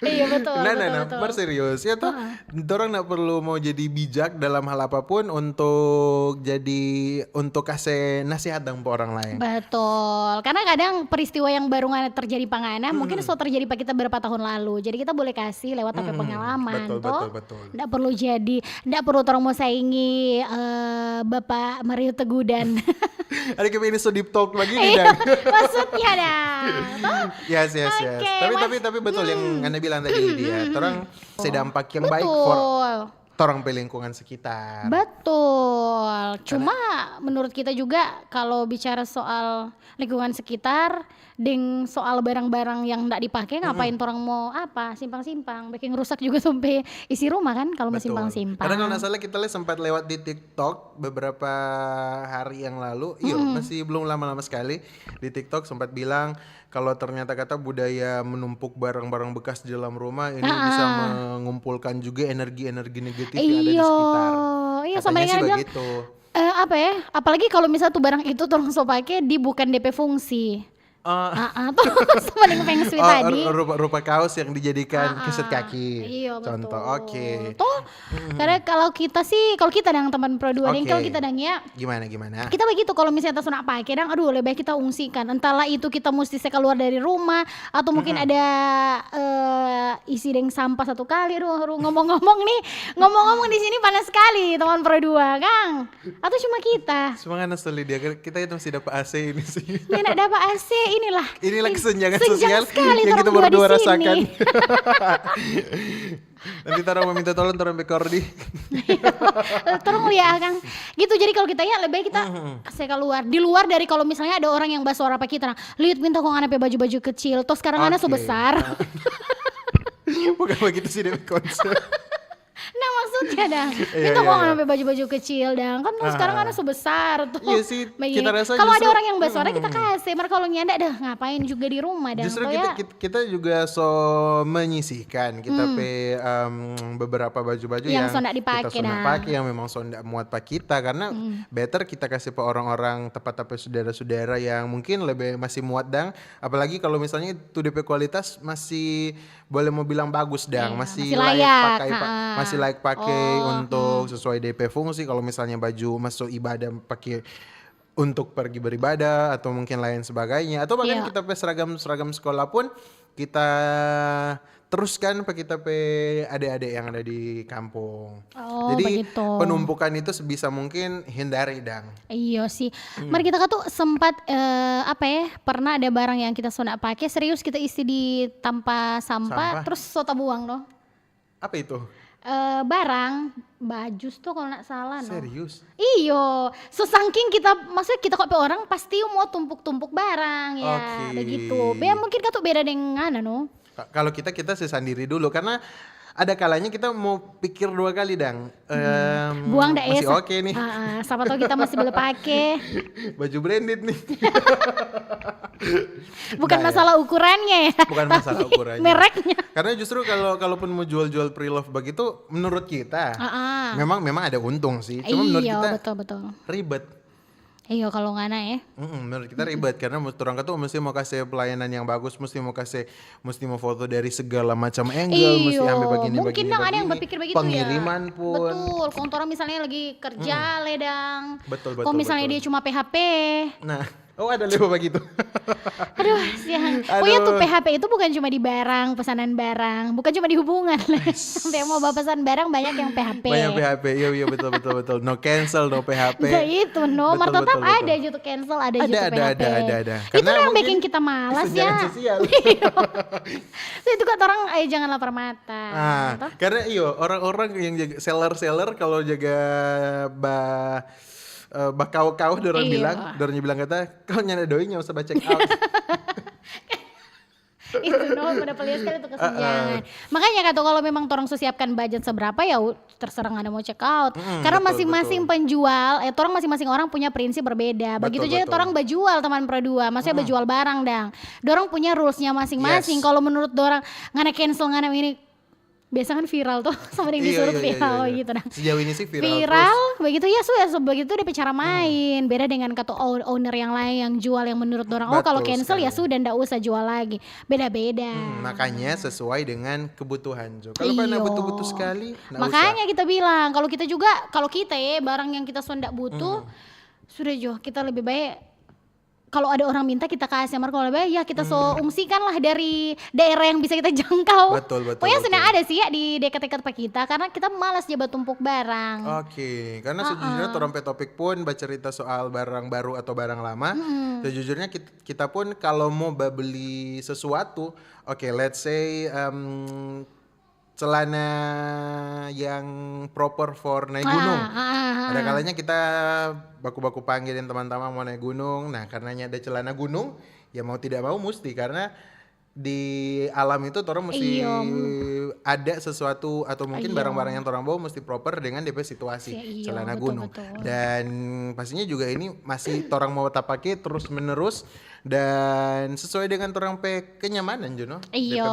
Iya betul. Nah, betul, nah, nah, betul. mar serius ya toh. Dorang nggak perlu mau jadi bijak dalam hal apapun untuk jadi untuk kasih nasihat dong ke orang lain. Betul. Karena kadang peristiwa yang baru ngana terjadi pa ngana, mungkin so terjadi pa kita berapa tahun lalu. Jadi kita boleh kasih lewat apa pengalaman Betul, toh. Betul, betul. Nggak perlu jadi, nggak perlu orang mau saingi eh, Bapak Mario Teguh dan Ada kayak ini so deep talk begini Iya, dan. maksudnya dah. Toh? Yes, yes, yes. Oke, Tapi Mas. tapi tapi betul yang Anda bilang tadi Lydia. Orang kasih dampak yang baik for Betul. orang pe lingkungan sekitar. Betul. Cuma menurut kita juga kalau bicara soal lingkungan sekitar, deng soal barang-barang yang ndak dipakai, ngapain torang mau apa simpang-simpang, bikin rusak juga sampai isi rumah kan kalau mau Betul. simpang-simpang. Karena kalau nggak salah kita lihat sempat lewat di TikTok beberapa hari yang lalu, iyo masih belum lama-lama sekali di TikTok sempat bilang kalau ternyata kata budaya menumpuk barang-barang bekas di dalam rumah ini bisa mengumpulkan juga energi-energi negatif yang ada di Iyo, sekitar. Iyo, Katanya sama dengan sih bilang, begitu. Eh, apa ya? Apalagi kalau misalnya tuh barang itu torang so pake di bukan D P fungsi. Ah, Ah, ah, tuh sama dengan feng shui oh, tadi. ru- rupa, rupa kaos yang dijadikan Ah, keset ah. kaki. Iyo, Contoh, betul. Oke. Tuh, karena kalau kita sih, kalau kita dang teman pro dua nih, Oke. Kalau kita dang ya, Gimana gimana? kita begitu kalau misalnya kita so nda pake dang, aduh lebih baik kita ungsikan. Entahlah itu kita mesti se keluar dari rumah atau mungkin ada eh, isi deng sampah satu kali. Aduh, aduh, ngomong-ngomong nih, ngomong-ngomong di sini panas sekali teman pro dua, Kang. Atau cuma kita? Semangat sekali dia. Kita itu masih dapat A C ini sih. Ya nda dapat A C inilah. Inilah kesenjangan Senjang sosial sekali yang torang kita berdua berdua di sini. Rasakan. Nanti torang mau minta tolong torang pe kordi. Tolong ya Kang. Gitu, jadi kalau kita ya lebih baik kita se keluar, di luar dari kalau misalnya ada orang yang basuara pa kita, nah, lihat minta kong anak pe baju-baju kecil, toh sekarang anak so Oke. Besar. Bukan begitu sih dia konsep. Nah maksudnya dah, Iya, minta iya, kong iya. Anak pe baju-baju kecil dang, kan toh sekarang anak so besar tuh. Iya sih, Begini. kita rasa Kalau ada justru- orang yang basuara kita kasih, mar kalau nyanda dah ngapain juga di rumah dang, Justru toh kita, ya? kita kita juga so menyisihkan kita pe em, beberapa baju-baju Yang yang, so ndak kita dipake so ndak dah. pake, yang memang so ndak muat pa kita karena better kita kasih pa orang-orang tepat apa saudara-saudara yang mungkin lebih masih muat dang, apalagi kalau misalnya itu D P kualitas masih boleh mau bilang bagus dang, Iya, masih, masih layak layak, pakai pa- ha-ha. masih layak pakai Oh, untuk sesuai D P fungsi. Kalau misalnya baju masuk ibadah pakai untuk pergi beribadah atau mungkin lain sebagainya atau bahkan Iya. kita pe seragam seragam sekolah pun kita teruskan pa kita pe adik-adik yang ada di kampung. Oh, Jadi begitu. Penumpukan itu sebisa mungkin hindari dang. Iyo sih. Mar kita kan tuh sempat eh, apa ya? Pernah ada barang yang kita so ndak pake, serius kita isi di tampa sampah, Sampah. Terus so tabuang noh. Apa itu? Eh, barang bajus tuh kalau nggak salah noh. Serius? Iyo, so saking kita, maksudnya kita kok pe orang pasti mau tumpuk-tumpuk barang ya, Oke. Begitu. Be mungkin kan tuh beda dengan anu. Ka- Kalau kita kita sih sendiri dulu karena ada kalanya kita mau pikir dua kali dang. Em, Buang dah masih ya, sa- oke nih. Ah, ah, siapa tahu kita masih boleh pakai. Baju branded nih. Bukan Nah, ya. Masalah ukurannya ya. Bukan masalah Tapi ukurannya. Mereknya. Karena justru kalau kalaupun mau jual-jual pre-love begitu, menurut kita Ah, ah. memang memang ada untung sih. Cuma menurut Iya, kita betul betul. Ribet. Iya kalau ngana ya. Mm-mm, menurut kita ribet karena orang kan tuh mesti mau kasih pelayanan yang bagus, mesti mau kasih, mesti mau foto dari segala macam angle, mesti Iyo, ambil begini, mungkin begini, dong ada yang begini. Berpikir begitu ya. Pengiriman pun. Betul, kalau orang misalnya lagi kerja le dang. Betul, Kalau betul, misalnya betul. Dia cuma P H P. Nah, Oh, ada lewat begitu. Aduh, siang. Pokoknya tuh P H P itu bukan cuma di barang, pesanan barang, bukan cuma di hubungan. Sampai mau bawa pesan barang, banyak yang P H P. Banyak P H P, iya iya, betul betul betul. No cancel, no P H P. Nah itu, no, mar tetap ada aja tuh cancel, ada aja tuh P H P. Ada ada ada ada. Itu yang bikin kita malas ya. So itu kata orang, eh, jangan lapar mata. Ah, karena iyo, orang-orang yang jaga, seller-seller kalau jaga ba uh, bakau-kau, dorang bilang, dorang bilang kata, "Kau nyanda doi, nggak usah ba check out." Itu no, pada pelia sekali tuh kesenjangan. Makanya kata, kalau memang torang so siapkan budget seberapa, ya terserah, ada mau check out. Karena masing-masing penjual, eh, torang masing-masing orang punya prinsip berbeda. Begitu juga torang bajual, teman Pro Dua, maksudnya bajual barang dang. Dorang punya rulesnya masing-masing. Kalau menurut dorang, ngana cancel, ngana ini, biasa kan viral tuh sama yang disuruh viral gitu nah. Sejauh ini sih viral. Viral begitu ya, sudah so, begitu depe cara main. Beda dengan kata owner yang lain yang jual, yang menurut dorang, oh, kalau cancel ya sudah, ndak usah jual lagi. Beda-beda. Hmm, makanya sesuai dengan kebutuhan, Jo. Kalau kalian butuh-butuh sekali, ndak usah. Makanya kita bilang, kalau kita juga, kalau kita ya, barang yang kita so ndak butuh, sudah, Jo, kita lebih baik kalau ada orang minta, kita kasih. Mar kalau lebih, ya kita so ungsikan lah dari daerah yang bisa kita jangkau. Betul betul. Pokoknya sudah ada sih ya di dekat-dekat pa kita, karena kita malas ja batumpuk barang. Oke, karena sejujurnya torang pe topik pun bacerita soal barang baru atau barang lama. Sejujurnya kita, kita pun kalau mau beli sesuatu, oke, let's say um, celana yang proper for naik gunung. Ada kalanya kita baku-baku pangge deng teman-teman mau naik gunung. Nah, karena ada celana gunung, ya mau tidak mau musti, karena di alam itu torang musti ada sesuatu atau mungkin barang-barang yang torang bawa musti proper dengan depe situasi. Celana gunung. Dan pastinya juga ini masih torang mau tapake terus menerus dan sesuai dengan torang pe kenyamanan, Juno. Iyo,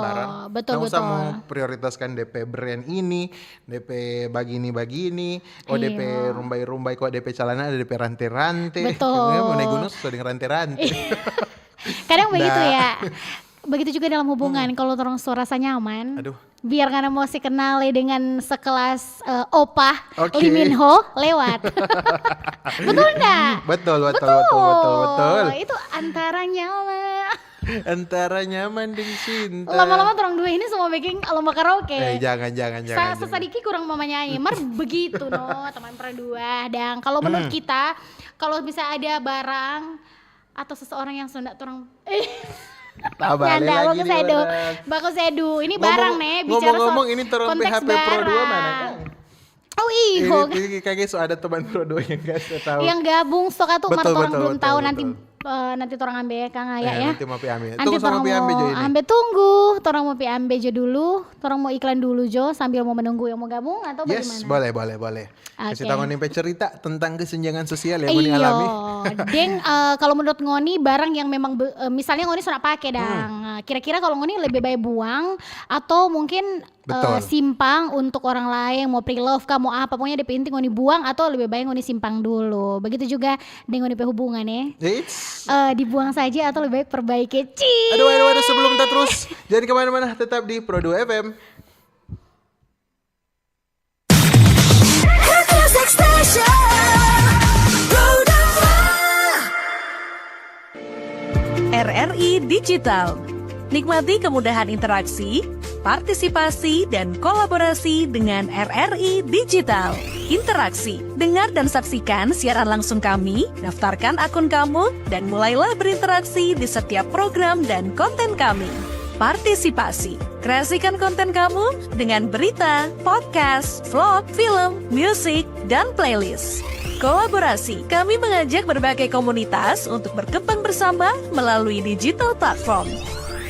betul betul. Nggak usah mau prioritaskan depe brand ini, depe bagini-bagini, oh depe rumbai-rumbai, kok depe calana ada depe rante-rante. Betul. Mau naik gunung sesuai dengan rante-rante. Kadang begitu ya. Begitu juga dalam hubungan, kalau torang so rasa nyaman. Aduh. Biar ngana mau se kenal dengan sekelas uh, opa Lee Min Ho lewat. Betul nggak? Betul, betul, betul, betul, betul. Itu antara nyaman. Antara nyaman deng cinta. Lama-lama torang dua ini semua bikin lomba karaoke. Eh, jangan, jangan, jangan. Sa sadiki kurang mau nyanyi. Mar begitu no, teman perdua. Dan kalau menurut kita, kalau bisa ada barang atau seseorang yang sudah torang Tabale lagi baku sedu. Baku sedu. Ini barang nih, bicara soal ngomong-ngomong ini torang P H P Pro dua mana? Oh iyo. Ini kage so ada teman Pro dua yang kasih tahu. Yang gabung stok atau mar torang belum tahu nanti uh, nanti torang ambe kang ya. Nanti mau pi ambe. Nanti torang mau ambe jo ini. Ambe tunggu, torang mau pi ambe jo dulu, torang mau iklan dulu jo sambil mau menunggu yang mau gabung atau bagaimana? Yes, boleh, boleh, boleh. Kasih tahu ngoni pe cerita tentang kesenjangan sosial yang ngoni alami. Deng, uh, kalau menurut ngoni barang yang memang uh, misalnya ngoni sudah pakai dang, hmm. Kira-kira kalau ngoni lebih baik buang atau mungkin uh, simpang untuk orang lain, mau pre-love kah, mau apa, pokoknya depe inti ngoni buang atau lebih baik ngoni simpang dulu. Begitu juga deng ngoni pe hubungan ya. Uh, dibuang saja atau lebih baik perbaiki. Cii. Aduh, aduh, aduh, sebelum kita terus, jangan kemana-mana, tetap di Pro dua F M. R R I Digital. Nikmati kemudahan interaksi, partisipasi, dan kolaborasi dengan R R I Digital. Interaksi, dengar dan saksikan siaran langsung kami, daftarkan akun kamu, dan mulailah berinteraksi di setiap program dan konten kami. Partisipasi, kreasikan konten kamu dengan berita, podcast, vlog, film, musik, dan playlist. Kolaborasi, kami mengajak berbagai komunitas untuk berkembang bersama melalui digital platform.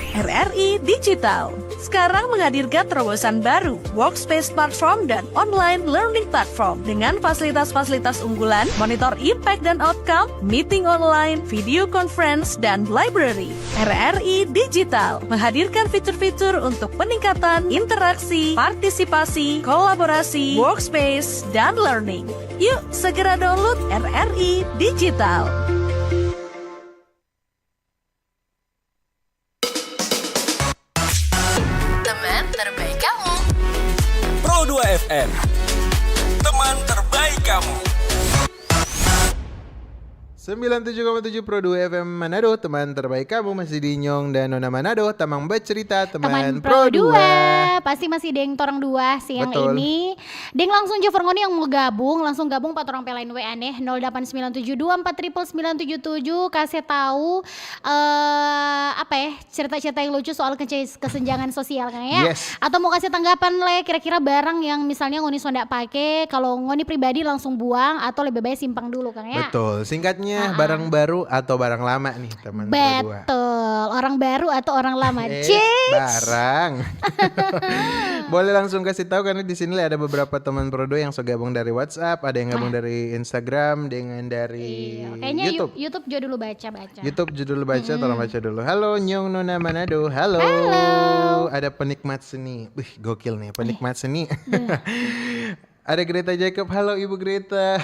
R R I Digital sekarang menghadirkan terobosan baru, workspace platform dan online learning platform dengan fasilitas-fasilitas unggulan, monitor impact dan outcome, meeting online, video conference, dan library. R R I Digital menghadirkan fitur-fitur untuk peningkatan interaksi, partisipasi, kolaborasi, workspace, dan learning. Yuk, segera download R R I Digital. Teman terbaik kamu. Pro dua F M. Teman terbaik kamu. Sembilan tujuh koma tujuh Pro dua F M Manado, teman terbaik kamu masih di Nyong dan Nona Manado, tamang bercerita, teman Teman Pro Pro dua. dua. Pasti masih deng torang dua siang Betul. Ini. Deng langsung jo for ngoni yang mau gabung, langsung gabung pa torang pe line W A nih, nol delapan sembilan tujuh dua empat triple sembilan tujuh tujuh. Kasih tahu eh apa ya, cerita-cerita yang lucu soal kece- kesenjangan sosial, Kang, ya. Yes. Atau mau kasih tanggapan le, kira-kira barang yang misalnya ngoni sonda pake, kalau ngoni pribadi langsung buang atau lebih baik simpang dulu, Kang, ya. Betul. Singkatnya, barang baru atau barang lama nih, teman Pro dua. Betul, orang baru atau orang lama? Eh, Cits. Barang. Boleh langsung kasih tahu karena di sini ada beberapa teman Pro dua yang so gabung dari WhatsApp, ada yang gabung dari Instagram, dengan dari Iya, kayaknya YouTube. You- YouTube juga dulu baca-baca. YouTube judul baca, tolong baca dulu. Halo, Nyong Nona Manado. Halo. Halo. Ada penikmat seni. Wih, gokil nih, penikmat seni. Ada Greta Jacob. Halo, Ibu Greta.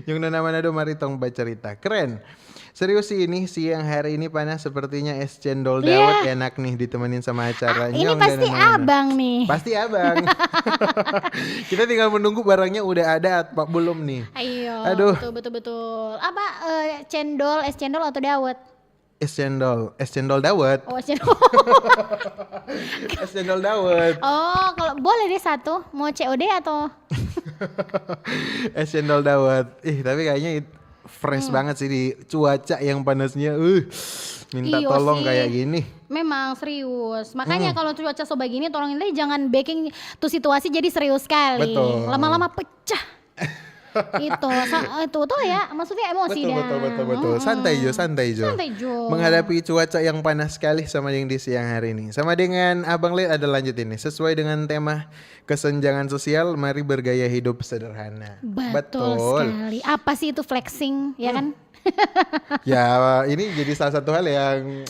Nyong Nona Manado, mari tong bacerita. Keren. Serius sih ini, siang hari ini panas sepertinya, es cendol Iya. dawet enak nih ditemenin sama acara. Ini Nyong pasti Nona Manado. Abang nih. Pasti Abang. Kita tinggal menunggu barangnya udah ada apa belum nih. Ayo, Aduh. Betul, betul, betul. Apa eh, cendol, es cendol atau dawet? Es cendol, es cendol dawet. Oh, es cendol. Es cendol dawet. Oh, kalau boleh deh satu, mau C O D atau? Es cendol dawet. Ih, tapi kayaknya it- fresh banget sih di cuaca yang panasnya. Uh, minta Iyo tolong sih. Kayak gini. Memang serius. Makanya kalau cuaca so begini, tolong deh jangan bikin tuh situasi jadi serius sekali. Betul. Lama-lama pecah. Itu, sa- itu tuh ya, maksudnya emosi Betul, dah. betul, betul, betul. Santai jo, santai jo. Santai jo. Menghadapi cuaca yang panas sekali sama yang di siang hari ini. Sama dengan Abang Le ada lanjut ini. Sesuai dengan tema kesenjangan sosial, mari bergaya hidup sederhana. Betul, sekali. Apa sih itu flexing, ya kan? Ya, ini jadi salah satu hal yang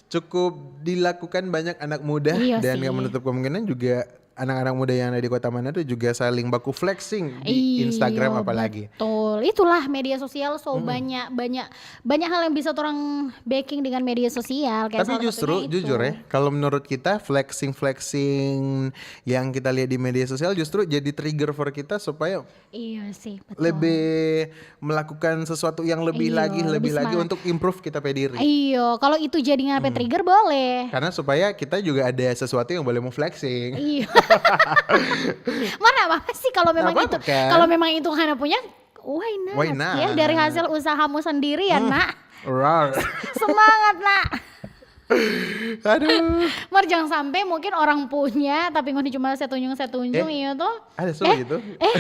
cukup dilakukan banyak anak muda Iya dan sih. Yang menutup kemungkinan juga anak-anak muda yang ada di Kota Manado juga saling baku flexing di Iya, Instagram apalagi. Betul. Itulah media sosial so banyak banyak banyak hal yang bisa orang backing dengan media sosial kayak Tapi salah justru satunya itu. Jujur ya, kalau menurut kita flexing-flexing yang kita lihat di media sosial justru jadi trigger for kita supaya Iya sih, betul. lebih melakukan sesuatu yang lebih Iya, lagi, lebih lebih lagi semangat. Untuk improve kita pe diri. Iyo, kalau itu jadi ngapa trigger boleh. Karena supaya kita juga ada sesuatu yang boleh mau flexing. Iya. Mana apa sih kalau memang Nggak apa-apa, itu kan? Kalau memang itu ngana punya, why not? Why not? Ya dari hasil usahamu sendiri ya, Nak. Rar. Semangat, Nak. Aduh. Mar jangan sampai mungkin orang punya tapi ngoni cuma setunjung-setunjung Eh, iya tuh. Ada so gitu. Eh,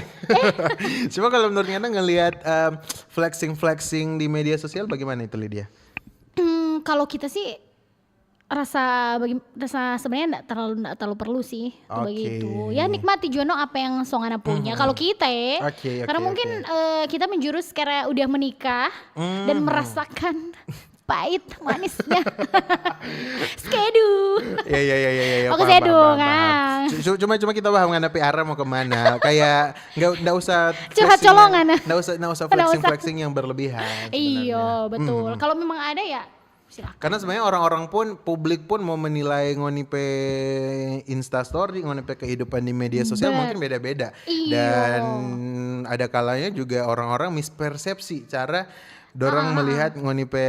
Cuma kalau menurut Ngana ngelihat em, flexing-flexing di media sosial bagaimana itu, Lydia? Hmm, kalau kita sih rasa bagi rasa sebenarnya nggak terlalu nggak terlalu perlu sih tuh Oke. Begitu. Ya nikmati juga no apa yang so ngana punya. Kalau kita ya, Oke, oke, karena mungkin oke. Eh, kita menjurus karena udah menikah dan Hmm. merasakan pahit manisnya. Skedu. Ya ya ya ya ya. ya, Aku paham, sedu, paham, paham, Kang. paham. Cu- cu- Cuma cuma kita paham ngana P R mau kemana. Kayak nggak nggak usah Curhat flexing- colongan, ah. Nggak usah nggak usah Nggak flexing usah. Flexing yang berlebihan. Iyo, Sebenarnya. betul. Hmm. Kalau memang ada ya silakan. Karena sebenarnya orang-orang pun, publik pun mau menilai ngoni pe Insta story, ngoni pe kehidupan di media sosial Ber- mungkin beda-beda. Iyo. Dan ada kalanya juga orang-orang mispersepsi cara dorang Ah. melihat ngoni pe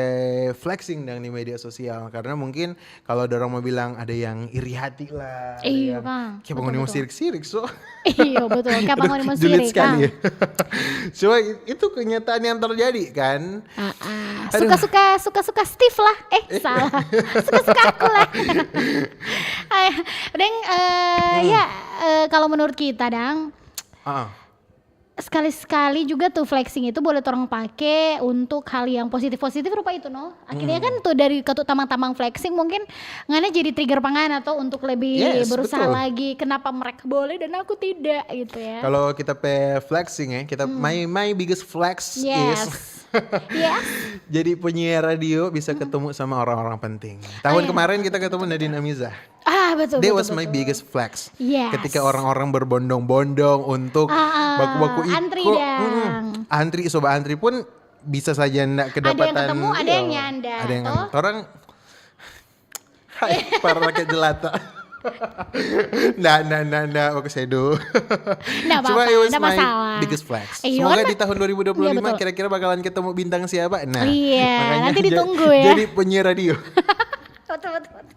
flexing dan di media sosial. Karena mungkin kalau dorang mau bilang ada yang iri hati lah. Ada Iyo, yang, Kang. Kayak Betul, ngoni mau betul. sirik-sirik so. Iyo betul. Kayak Aduh, ngoni mau julid sirik, sekali Kang. Ya. Cuma itu kenyataan yang terjadi kan. Ah, ah. Aduh. Suka-suka suka-suka Steve lah. Eh, salah. Suka-suka aku lah. Ay, deng eh, ya eh, kalau menurut kita dang Ah. sekali-sekali juga tuh flexing itu boleh orang pakai untuk hal yang positif-positif rupa itu no. Akhirnya Hmm. kan tuh dari ketuk tamang-tamang flexing mungkin ngana jadi trigger pangana tuh untuk lebih Yes, berusaha betul. Lagi. Kenapa mereka boleh dan aku tidak gitu ya. Kalau kita pe flexing ya, kita my my biggest flex Yes. is Yes. jadi penyiar radio bisa ketemu sama orang-orang penting. Tahun iya. Kemarin kita ketemu Nadine Amizah. Ah betul. That betul, was my betul. Biggest flex. Yes. Ketika orang-orang berbondong-bondong untuk Ah, ah, baku-baku iko, antri dang. Mm-mm. Antri, sobat antri pun bisa saja ndak Ada yang kedapatan. ketemu, ada Iya. Yang nyanda, Ada yang toh? Orang Hai, para rakyat jelata. Nah, nah, nah, nah, oke, sedu. Nggak Cuma apa-apa, it was nggak my masalah. Biggest flex. Iya, Semoga kan? Di tahun dua ribu dua puluh lima Iya, betul. Kira-kira bakalan ketemu bintang siapa. Nah, Iya, makanya nanti ja- ditunggu ya. Jadi penyiar radio. Betul, betul, betul.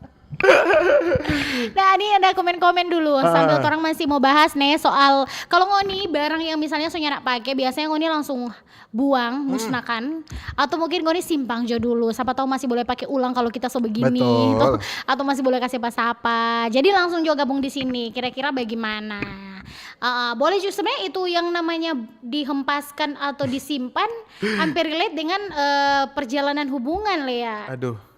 Nah, ini ada komen-komen dulu sambil orang masih mau bahas nih soal kalau ngoni barang yang misalnya so nyanda pake, biasanya ngoni langsung buang, musnahkan, atau mungkin ngoni simpang jo dulu, siapa tahu masih boleh pakai ulang kalau kita so begini, Betul. atau, atau masih boleh kasih apa-apa. Jadi langsung juga gabung di sini. Kira-kira bagaimana? Uh, boleh juga sebenarnya itu yang namanya dihempaskan atau disimpan hampir relate dengan uh, perjalanan hubungan, Lea. Aduh.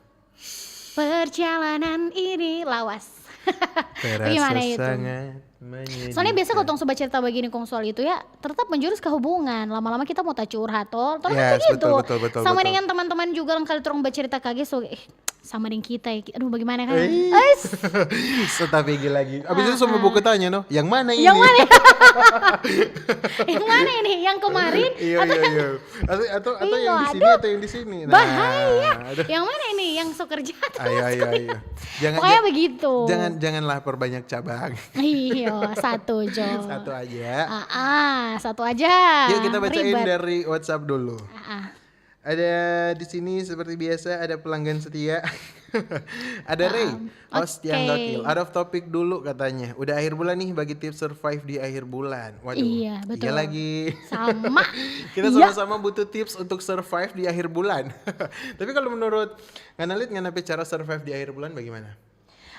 Perjalanan ini lawas. Terasa Gimana itu? Sangat menyedihkan. Soalnya biasa kalau tong so bacerita begini kong soal itu ya, tetap menjurus ke hubungan. Lama-lama kita mau tak curhat toh. Terus Yes, begitu. betul, betul, betul, Sama betul. Dengan teman-teman juga yang kali orang bacerita kaget so, eh, sama dengan kita ya. Aduh, bagaimana kan? Eh. Ais. Setapigi lagi. Abis itu semua buku tanya, no, yang mana ini? Yang mana? Yang mana ini? Yang kemarin? Iya, Atau iya, yang- iya. Atau atau, atau Iya, yang di sini aduh. Atau yang di sini. Nah, Bahaya. Aduh. Yang mana ini? Yang so kerja terus. Ayo, ayo, ayo. Jangan, Pokoknya ja- begitu. Jangan janganlah perbanyak cabang. Iya, satu jo. Satu aja. Ah, ah, satu aja. Yuk kita bacain Ribet. Dari WhatsApp dulu. Ah, ah. Ada di sini seperti biasa ada pelanggan setia. Ada Ray, Ah, Ostian oke. Gokil. Out of topic dulu katanya. Udah akhir bulan nih, bagi tips survive di akhir bulan. Waduh. Iya, betul. Iya lagi. Sama. Kita Iya. Sama-sama butuh tips untuk survive di akhir bulan. Tapi kalau menurut Ngana Lid, ngana pe cara survive di akhir bulan bagaimana?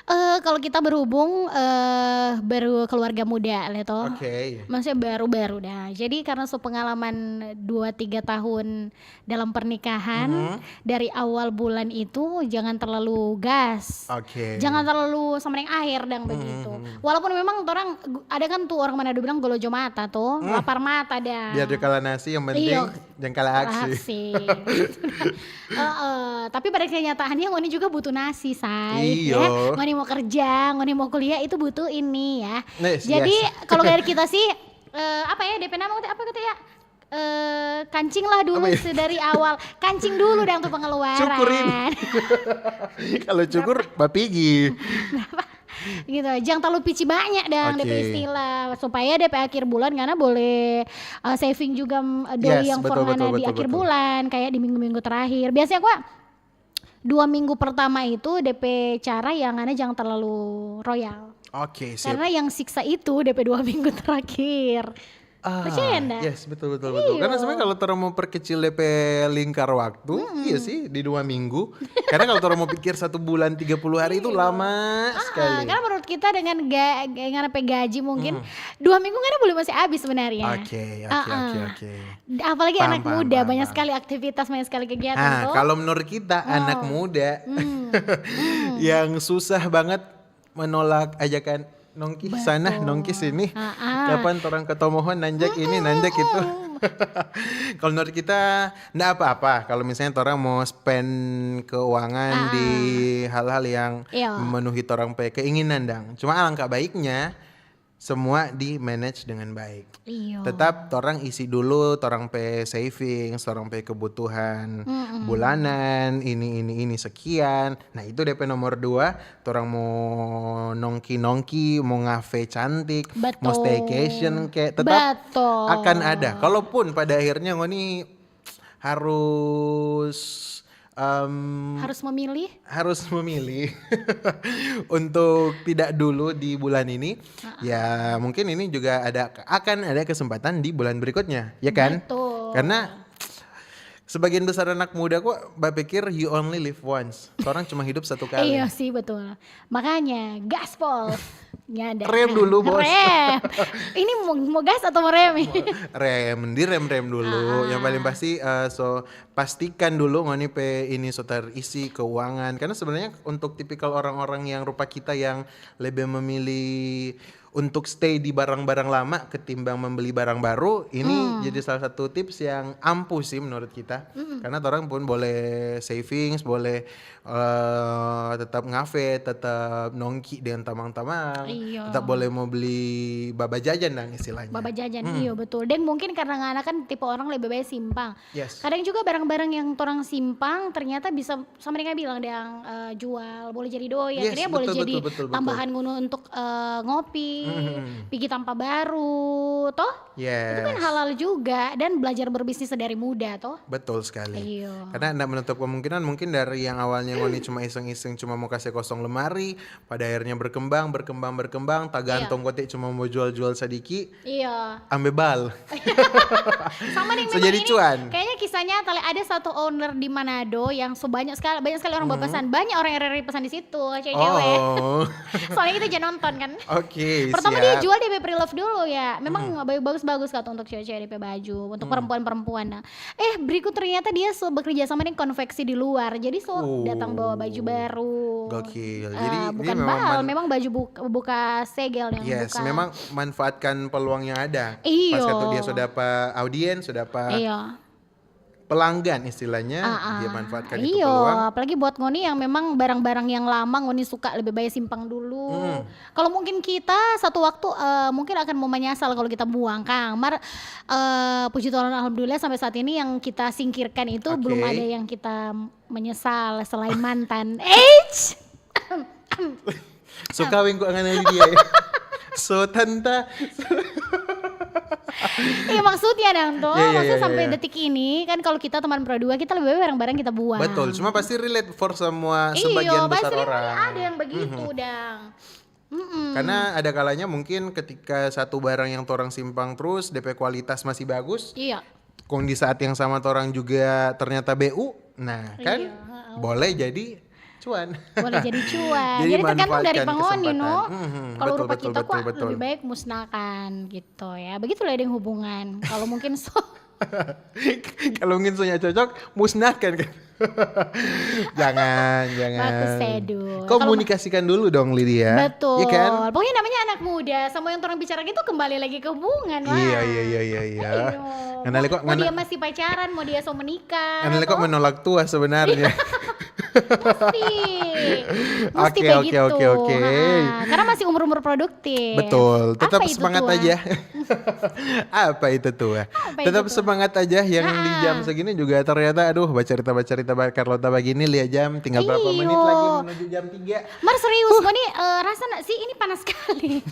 Eh, kalau kita berhubung eh, baru keluarga muda, Leto. Oke. Maksudnya baru-baru dah. Jadi karena so pengalaman dua tiga tahun dalam pernikahan, Mhm. dari awal bulan itu jangan terlalu gas. Oke. Jangan terlalu sama dengan air dang begitu. Walaupun memang orang ada kan tuh orang Manado bilang golo jo mata tuh, lapar mata dah. Biar dia kalah nasi, yang penting Iya. jangan kalah aksi. Aksi. Heeh, tapi pada kenyataannya ngoni juga butuh nasi, say. Iyo. Ya. Ngoni mau kerja, ngoni mau kuliah itu butuh ini ya. Yes, Jadi yes. Kalau dari kita sih eh, apa ya D P nama apa kata ya? Eh, kancing lah dulu Apa ya? Sedari awal. Kancing dulu dang tuh pengeluaran. Cukurin. Kalau cukur, bapigi. Gitu, jangan terlalu pici banyak dang Oke. D P istilah supaya D P akhir bulan karena boleh uh, saving juga mm, doi Yes, yang betul, for ngana betul, di betul, akhir betul. Bulan kayak di minggu-minggu terakhir. Biasanya gua dua minggu pertama itu D P cara yang ngana jangan terlalu royal. Oke, sip. Karena yang siksa itu D P dua minggu terakhir. Ah, Percaya ndak? Yes, betul betul betul. Iyo. Karena sebenarnya kalau orang mau perkecil D P lingkar waktu, iya sih di dua minggu. Karena kalau orang mau pikir satu bulan tiga puluh hari itu lama Ah, sekali. Karena menurut kita dengan ga, dengan apa gaji mungkin dua minggu kan boleh masih habis sebenarnya. Oke, oke, Ah, oke, ah. Oke. Apalagi Paham, anak paham, muda paham, banyak paham. Sekali aktivitas banyak sekali kegiatan Nah, tuh. Kalau menurut kita anak muda yang susah banget menolak ajakan nongki sana, nongki sini. Ah, ah. Kapan orang ketomohon nanjak ini, nanjak itu. Kalau menurut kita ndak apa-apa kalau misalnya orang mau spend keuangan Ah. Di hal-hal yang Iya. Memenuhi orang pe keinginan dang. Cuma alangkah baiknya semua di manage dengan baik. Iyo. Tetap orang isi dulu orang pe savings, orang pe kebutuhan bulanan, ini ini ini sekian. Nah, itu D P nomor dua, orang mau nongki-nongki, mau ngafe cantik, mau Betul. Staycation kayak tetap Betul. Akan ada. Kalaupun pada akhirnya ngoni harus em, Harus memilih. Harus memilih untuk tidak dulu di bulan ini. Ya, mungkin ini juga ada akan ada kesempatan di bulan berikutnya, ya kan? Betul. Karena sebagian besar anak muda kok berpikir you only live once. Orang cuma hidup satu kali. Iya sih betul. Makanya gaspol. Nyanda. Rem dulu, Bos. Rem. Ini mau, mau gas atau mau rem? Rem, di rem rem dulu. Ah. Yang paling pasti eh, so pastikan dulu ngoni pe ini so terisi keuangan. Karena sebenarnya untuk tipikal orang-orang yang rupa kita yang lebih memilih untuk stay di barang-barang lama ketimbang membeli barang baru, ini Hmm. jadi salah satu tips yang ampuh sih menurut kita. Mm-mm. Karena orang pun boleh savings, boleh eh, tetap ngafe, tetap nongki dengan tamang-tamang, Iya. tetap boleh mau beli baba jajan dang istilahnya. Baba jajan, Hmm. iyo betul. Dan mungkin karena ngana kan tipe orang lebih baik simpang. Yes. Kadang juga barang-barang yang orang simpang ternyata bisa sama dengan bilang dang eh, jual, boleh jadi doi, Yes, akhirnya boleh betul, jadi betul, betul, betul. tambahan ngunu untuk eh, ngopi, Mhm. pigi tampa baru, toh? Yes. Itu kan halal juga dan belajar berbisnis dari muda, toh? Betul sekali. Iyo. Karena ndak menutup kemungkinan mungkin dari yang awalnya ngoni cuma iseng-iseng cuma mau kasih kosong lemari, pada akhirnya berkembang, berkembang, berkembang, tagantung kote cuma mau jual-jual sadiki, Iya. ambe bal. Sama nih, So memang jadi ini cuan. Kayaknya kisahnya tali ada satu owner di Manado yang so banyak sekali, banyak sekali orang berpesan, banyak orang yang pesan di situ, cewek-cewek. Oh. Soalnya kita jangan nonton kan. Oke, Pertama dia siap. jual D P pre-love dulu ya. Memang bagus-bagus kata untuk cewek-cewek D P baju, untuk perempuan-perempuan. Nah, eh berikut ternyata dia so bekerja sama dengan konveksi di luar. Jadi so Oh. datang bawa baju baru. Gokil. Eh, Jadi ini bukan memang bal, man- memang baju buka, buka segel yang Yes, buka. memang manfaatkan peluang yang ada. Iyo. Pas itu dia sudah dapat audiens, sudah dapat Iyo. pelanggan istilahnya, Ah, ah. dia manfaatkan itu Iyo, peluang. Apalagi buat ngoni yang memang barang-barang yang lama ngoni suka lebih baik simpang dulu. Hmm. Kalau mungkin kita satu waktu eh, mungkin akan mau menyesal kalau kita buang, Kang. Mar eh, puji Tuhan alhamdulillah sampai saat ini yang kita singkirkan itu Oke. belum ada yang kita menyesal selain mantan. Eits. So kawin ku angan dia ya. So tanta. Iya maksudnya dang toh, Iya, iya, maksudnya iya, sampai iya. detik ini kan kalau kita teman pro dua kita lebih baik barang-barang kita buang. Betul, cuma pasti relate for semua Iyo, sebagian besar pasti memang orang. Ada yang begitu dang. Mm-mm. Karena ada kalanya mungkin ketika satu barang yang torang simpang terus, D P kualitas masih bagus, Iya. kong di saat yang sama torang juga ternyata B U, nah kan Iya, heeh. boleh jadi cuan. Boleh jadi cuan. Jadi Jadi, tergantung dari manfaatkan pangoni no. kesempatan. Mhm, Kalau betul, rupa betul, kita betul, kok betul. Lebih baik musnahkan gitu ya. Begitulah yang hubungan. Kalau mungkin so Kalau mungkin sonya cocok, musnahkan kan. Jangan, jangan. Bagus, Sedu. Komunikasikan dulu dong, Lydia. Betul. Iya kan? Pokoknya namanya anak muda, sama yang orang bicara gitu kembali lagi ke hubungan lah. Iya, iya, iya, iya, iya. Ayo. Ngana Mau, kok, mau ngana- dia masih pacaran, mau dia so menikah. Ngana kok toh? menolak tua sebenarnya. Mesti. Mesti Oke, kayak oke, gitu. oke, oke. Ha-ha. Karena masih umur-umur produktif. Betul. Tetap Apa itu semangat tua? Aja. Apa itu tua? Apa itu Tetap tua? Semangat aja yang di Ha-ha. Jam segini juga ternyata aduh bacarita-bacarita ba- Carlota begini lihat jam tinggal berapa Iyo. Menit lagi menuju jam tiga. Mar serius, ngoni eh, rasa nak sih ini panas sekali.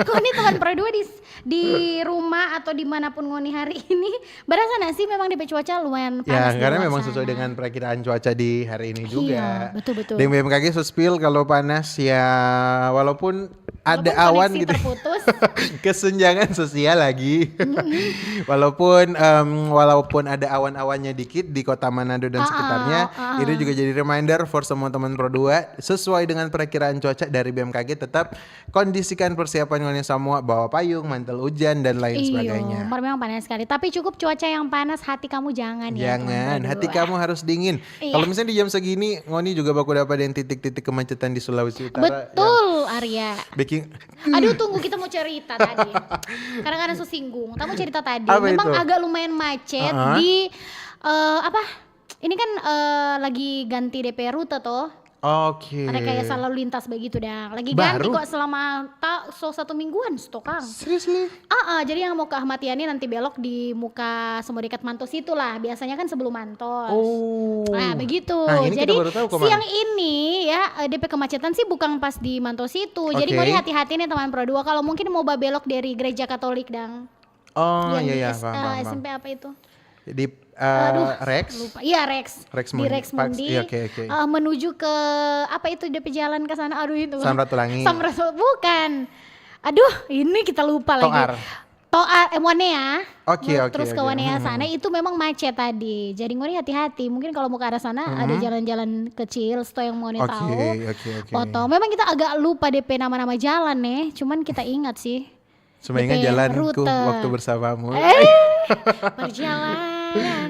Ngoni teman pro dua di di rumah atau dimanapun ngoni hari ini, berasa nak sih memang di cuaca lumayan panas. Ya, di karena luar memang sana. Sesuai dengan perakiraan cuaca di hari ini juga. Iya, betul betul. Di B M K G so spill kalau panas ya walaupun ada Walaupun awan koneksi gitu. Terputus. Kesenjangan sosial lagi. Walaupun em, walaupun ada awan-awannya dikit di kota Manado dan Ah, sekitarnya, ah, ah. Itu juga jadi reminder for semua teman pro dua sesuai dengan perakiraan cuaca dari B M K G tetap kondisikan persiapan ngoni semua bawa payung, mantel hujan dan lain Iyo, sebagainya. Mar memang panas sekali. Tapi cukup cuaca yang panas, hati kamu jangan ya. Jangan, Teman hati pro dua. Kamu harus dingin. Iya. Kalau misalnya di jam segini, ngoni juga baku dapat yang titik-titik kemacetan di Sulawesi Utara. Betul, Arya. Bikin Aduh tunggu kita mau cerita tadi. Karena karena so singgung, kamu cerita tadi. Apa Memang itu? Agak lumayan macet Uh-huh. Di eh, apa? Ini kan eh, lagi ganti D P rute toh. Oke. Ada kayak lalu lintas begitu dah. Lagi ganti Baru? Kok selama tak so satu mingguan stok Kang. Seriously? Ah, ah, jadi yang mau ke Ahmad Yani nanti belok di muka semua dekat Mantos itulah. Biasanya kan sebelum Mantos. Oh. Nah begitu. Nah, ini kita Jadi baru tahu, Komang. Siang ini ya eh, D P kemacetan sih bukan pas di Mantos itu. Jadi Oke. Ngoni hati-hati nih teman pro dua. Kalau mungkin mau babelok dari gereja Katolik dang. Oh Yang iya di iya, S- paham, eh, paham, paham. S M P apa itu? Di eh, Aduh, Rex. Lupa. Iya Rex. Rex Di Mundi. Rex Parks, Mundi. Iya, oke, oke. Eh, menuju ke apa itu D P jalan ke sana? Aduh itu. Samratulangi. Samratulangi bukan. Aduh, ini kita lupa lagi. Toar. Toar, eh, Wanea. Oke, Mau oke, Terus ke oke. Wanea Hmm. Sana itu memang macet tadi. Jadi ngoni hati-hati. Mungkin kalau mau ke arah sana ada jalan-jalan kecil, sto yang mau Oke, tahu. oke, oke. Foto. Memang kita agak lupa D P nama-nama jalan nih. Cuman kita ingat sih. Cuma ingat D P jalanku rute. Waktu bersamamu. Eh, perjalanan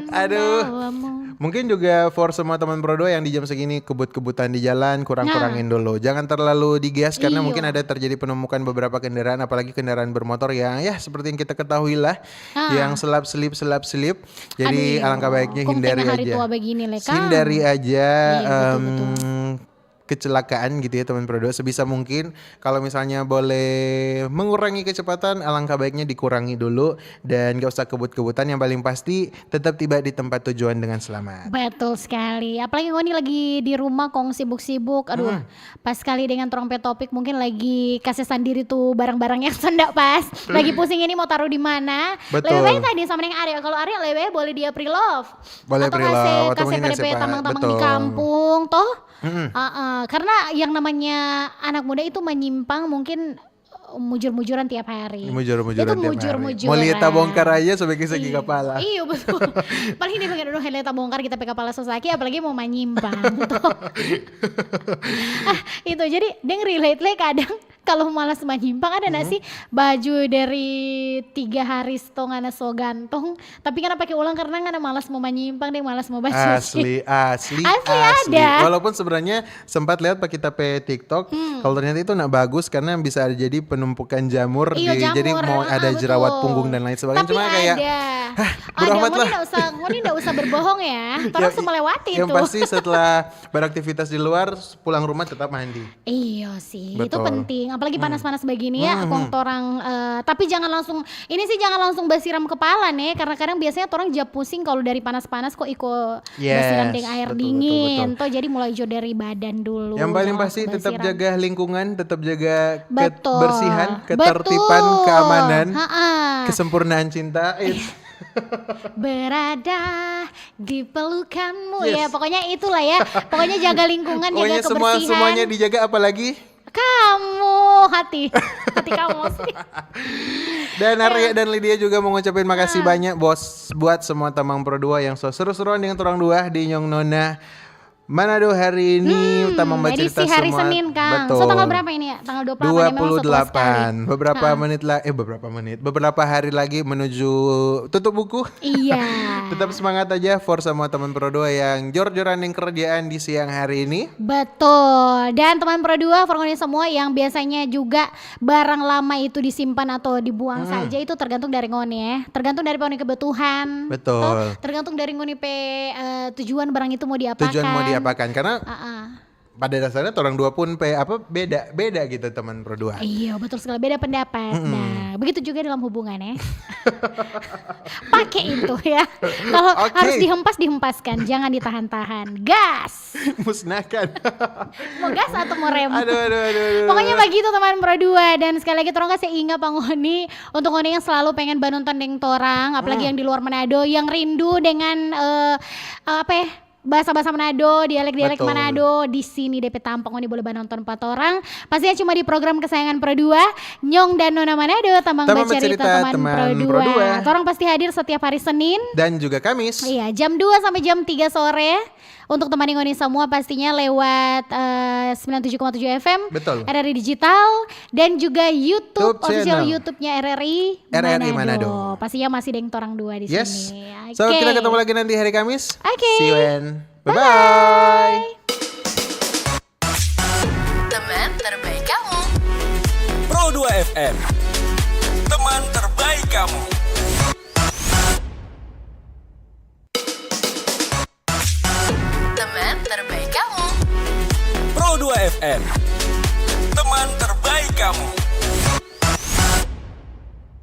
Aduh. Membawamu. Mungkin juga for semua teman Pro dua yang di jam segini kebut-kebutan di jalan, kurang-kurangin dulu. Jangan terlalu digas karena mungkin ada terjadi penumpukan beberapa kendaraan, apalagi kendaraan bermotor yang, ya, seperti yang kita ketahui lah, yang selap-selip, selap-selip. Jadi alangkah baiknya hindari aja. Hindari aja, em, kecelakaan gitu ya, teman Pro dua. Sebisa mungkin, kalau misalnya boleh mengurangi kecepatan, alangkah baiknya dikurangi dulu dan gak usah kebut-kebutan. Yang paling pasti, tetap tiba di tempat tujuan dengan selamat. Betul sekali. Apalagi ngoni lagi di rumah kong sibuk-sibuk. Aduh, pas sekali dengan torang pe topik, mungkin lagi kase sandiri tu barang-barang yang so nda pas. Lagi pusing ini mau taruh di mana. Betul. Lebih baik tadi sama dengan Arya. Kalau Arya lebih baik boleh dia pre-love. Boleh pre-love, atau kase, kase pede pe tamang-tamang di kampung, toh? Heeh, karena yang namanya anak muda itu manyimpang mungkin, eh, mujur-mujuran tiap hari. Mujur-mujuran tiap hari. Mujur-mujuran. Mau lihat tabongkar aja sampai ke segi kepala. Iya, betul. Paling dia pengen, "Aduh, lihat tabongkar kita pe kepala so saki, apalagi mau manyimpang." Toh. Ah, itu. Jadi, deng relate le kadang kalau malas manyimpang, ada nggak sih baju dari tiga hari sto ngana so gantong, tapi ngana pake ulang karena ngana malas mo manyimpang deng malas mo bacuci? Asli, asli, asli ada. Walaupun sebenarnya sempat lihat pa kita pe TikTok, kalau ternyata itu nggak bagus karena bisa jadi penumpukan jamur, jadi mau ada jerawat punggung dan lain sebagainya. Cuma kayak, hah, bodo amat lah. Ngoni nggak usah, ngoni nggak usah berbohong ya. Torang so melewati itu. Yang pasti setelah beraktivitas di luar, pulang rumah tetap mandi. Iya sih, itu penting. Apalagi panas-panas begini ya, kong torang, eh, tapi jangan langsung, ini sih jangan langsung basiram kepala nih, karena kadang biasanya torang ja pusing kalau dari panas-panas kok iko basiram deng air dingin. Toh, jadi mulai jo dari badan dulu. Yang paling pasti tetap jaga lingkungan, tetap jaga kebersihan, ketertiban, keamanan, kesempurnaan cinta. Berada di pelukanmu. Ya, pokoknya itulah ya. Pokoknya jaga lingkungan, jaga kebersihan. Pokoknya semua, semuanya dijaga, apalagi kamu, hati. Hati kamu sih. Dan Arya dan Lydia juga mau ngucapin makasih banyak, bos, buat semua tamang Pro dua yang so seru-seruan dengan torang dua di Nyong Nona Manado hari ini. Tamang bacerita semua. Edisi hari Senin, Kang. So, tanggal berapa ini ya? Tanggal dua puluh delapan, ya, memang so tua sekali. Beberapa menit lah, eh, beberapa menit, beberapa hari lagi menuju tutup buku. Iya. Tetap semangat aja for semua teman Pro dua yang jor-joran deng kerjaan di siang hari ini. Betul. Dan teman Pro dua, for ngoni semua yang biasanya juga barang lama itu disimpan atau dibuang saja, itu tergantung dari ngoni, eh. Tergantung dari ngoni kebutuhan. Betul. Toh, tergantung dari ngoni pe, eh, tujuan barang itu mau diapakan. Tujuan mau diapakan. Karena pada dasarnya torang dua pun pe apa, beda, beda gitu, teman Pro dua. Iya, betul sekali, beda pendapat. Nah, begitu juga dalam hubungan ya. Pakai itu ya. Kalau harus dihempas, dihempaskan, jangan ditahan-tahan. Gas. Musnahkan. Mau gas atau mau rem? Aduh, aduh, aduh, aduh. Pokoknya begitu, teman Pro dua. Dan sekali lagi torang kasih ingat pa ngoni, untuk ngoni yang selalu pengen banonton deng torang, apalagi yang di luar Manado, yang rindu dengan, eh, apa ya, bahasa-bahasa Manado, dialek-dialek Manado, di sini depe tampang ngoni boleh banonton pa torang. Pastinya cuma di program kesayangan Pro dua, Nyong dan Nona Manado, tamang bacerita, teman Pro dua. Torang pasti hadir setiap hari Senin dan juga Kamis. Iya, jam dua sampai jam tiga sore. Untuk temani ngoni semua pastinya lewat, eh, sembilan tujuh koma tujuh F M, betul, R R I Digital, dan juga YouTube, YouTube official channel. YouTube-nya R R I R R I Manado. Manado. Pastinya masih deng torang dua di sini. Yes. So, kita ketemu lagi nanti hari Kamis. Oke. See you and bye-bye. Bye-bye. Teman terbaik kamu. Pro dua F M. Teman terbaik kamu. Teman terbaik kamu. Pro dua F M. Teman terbaik kamu.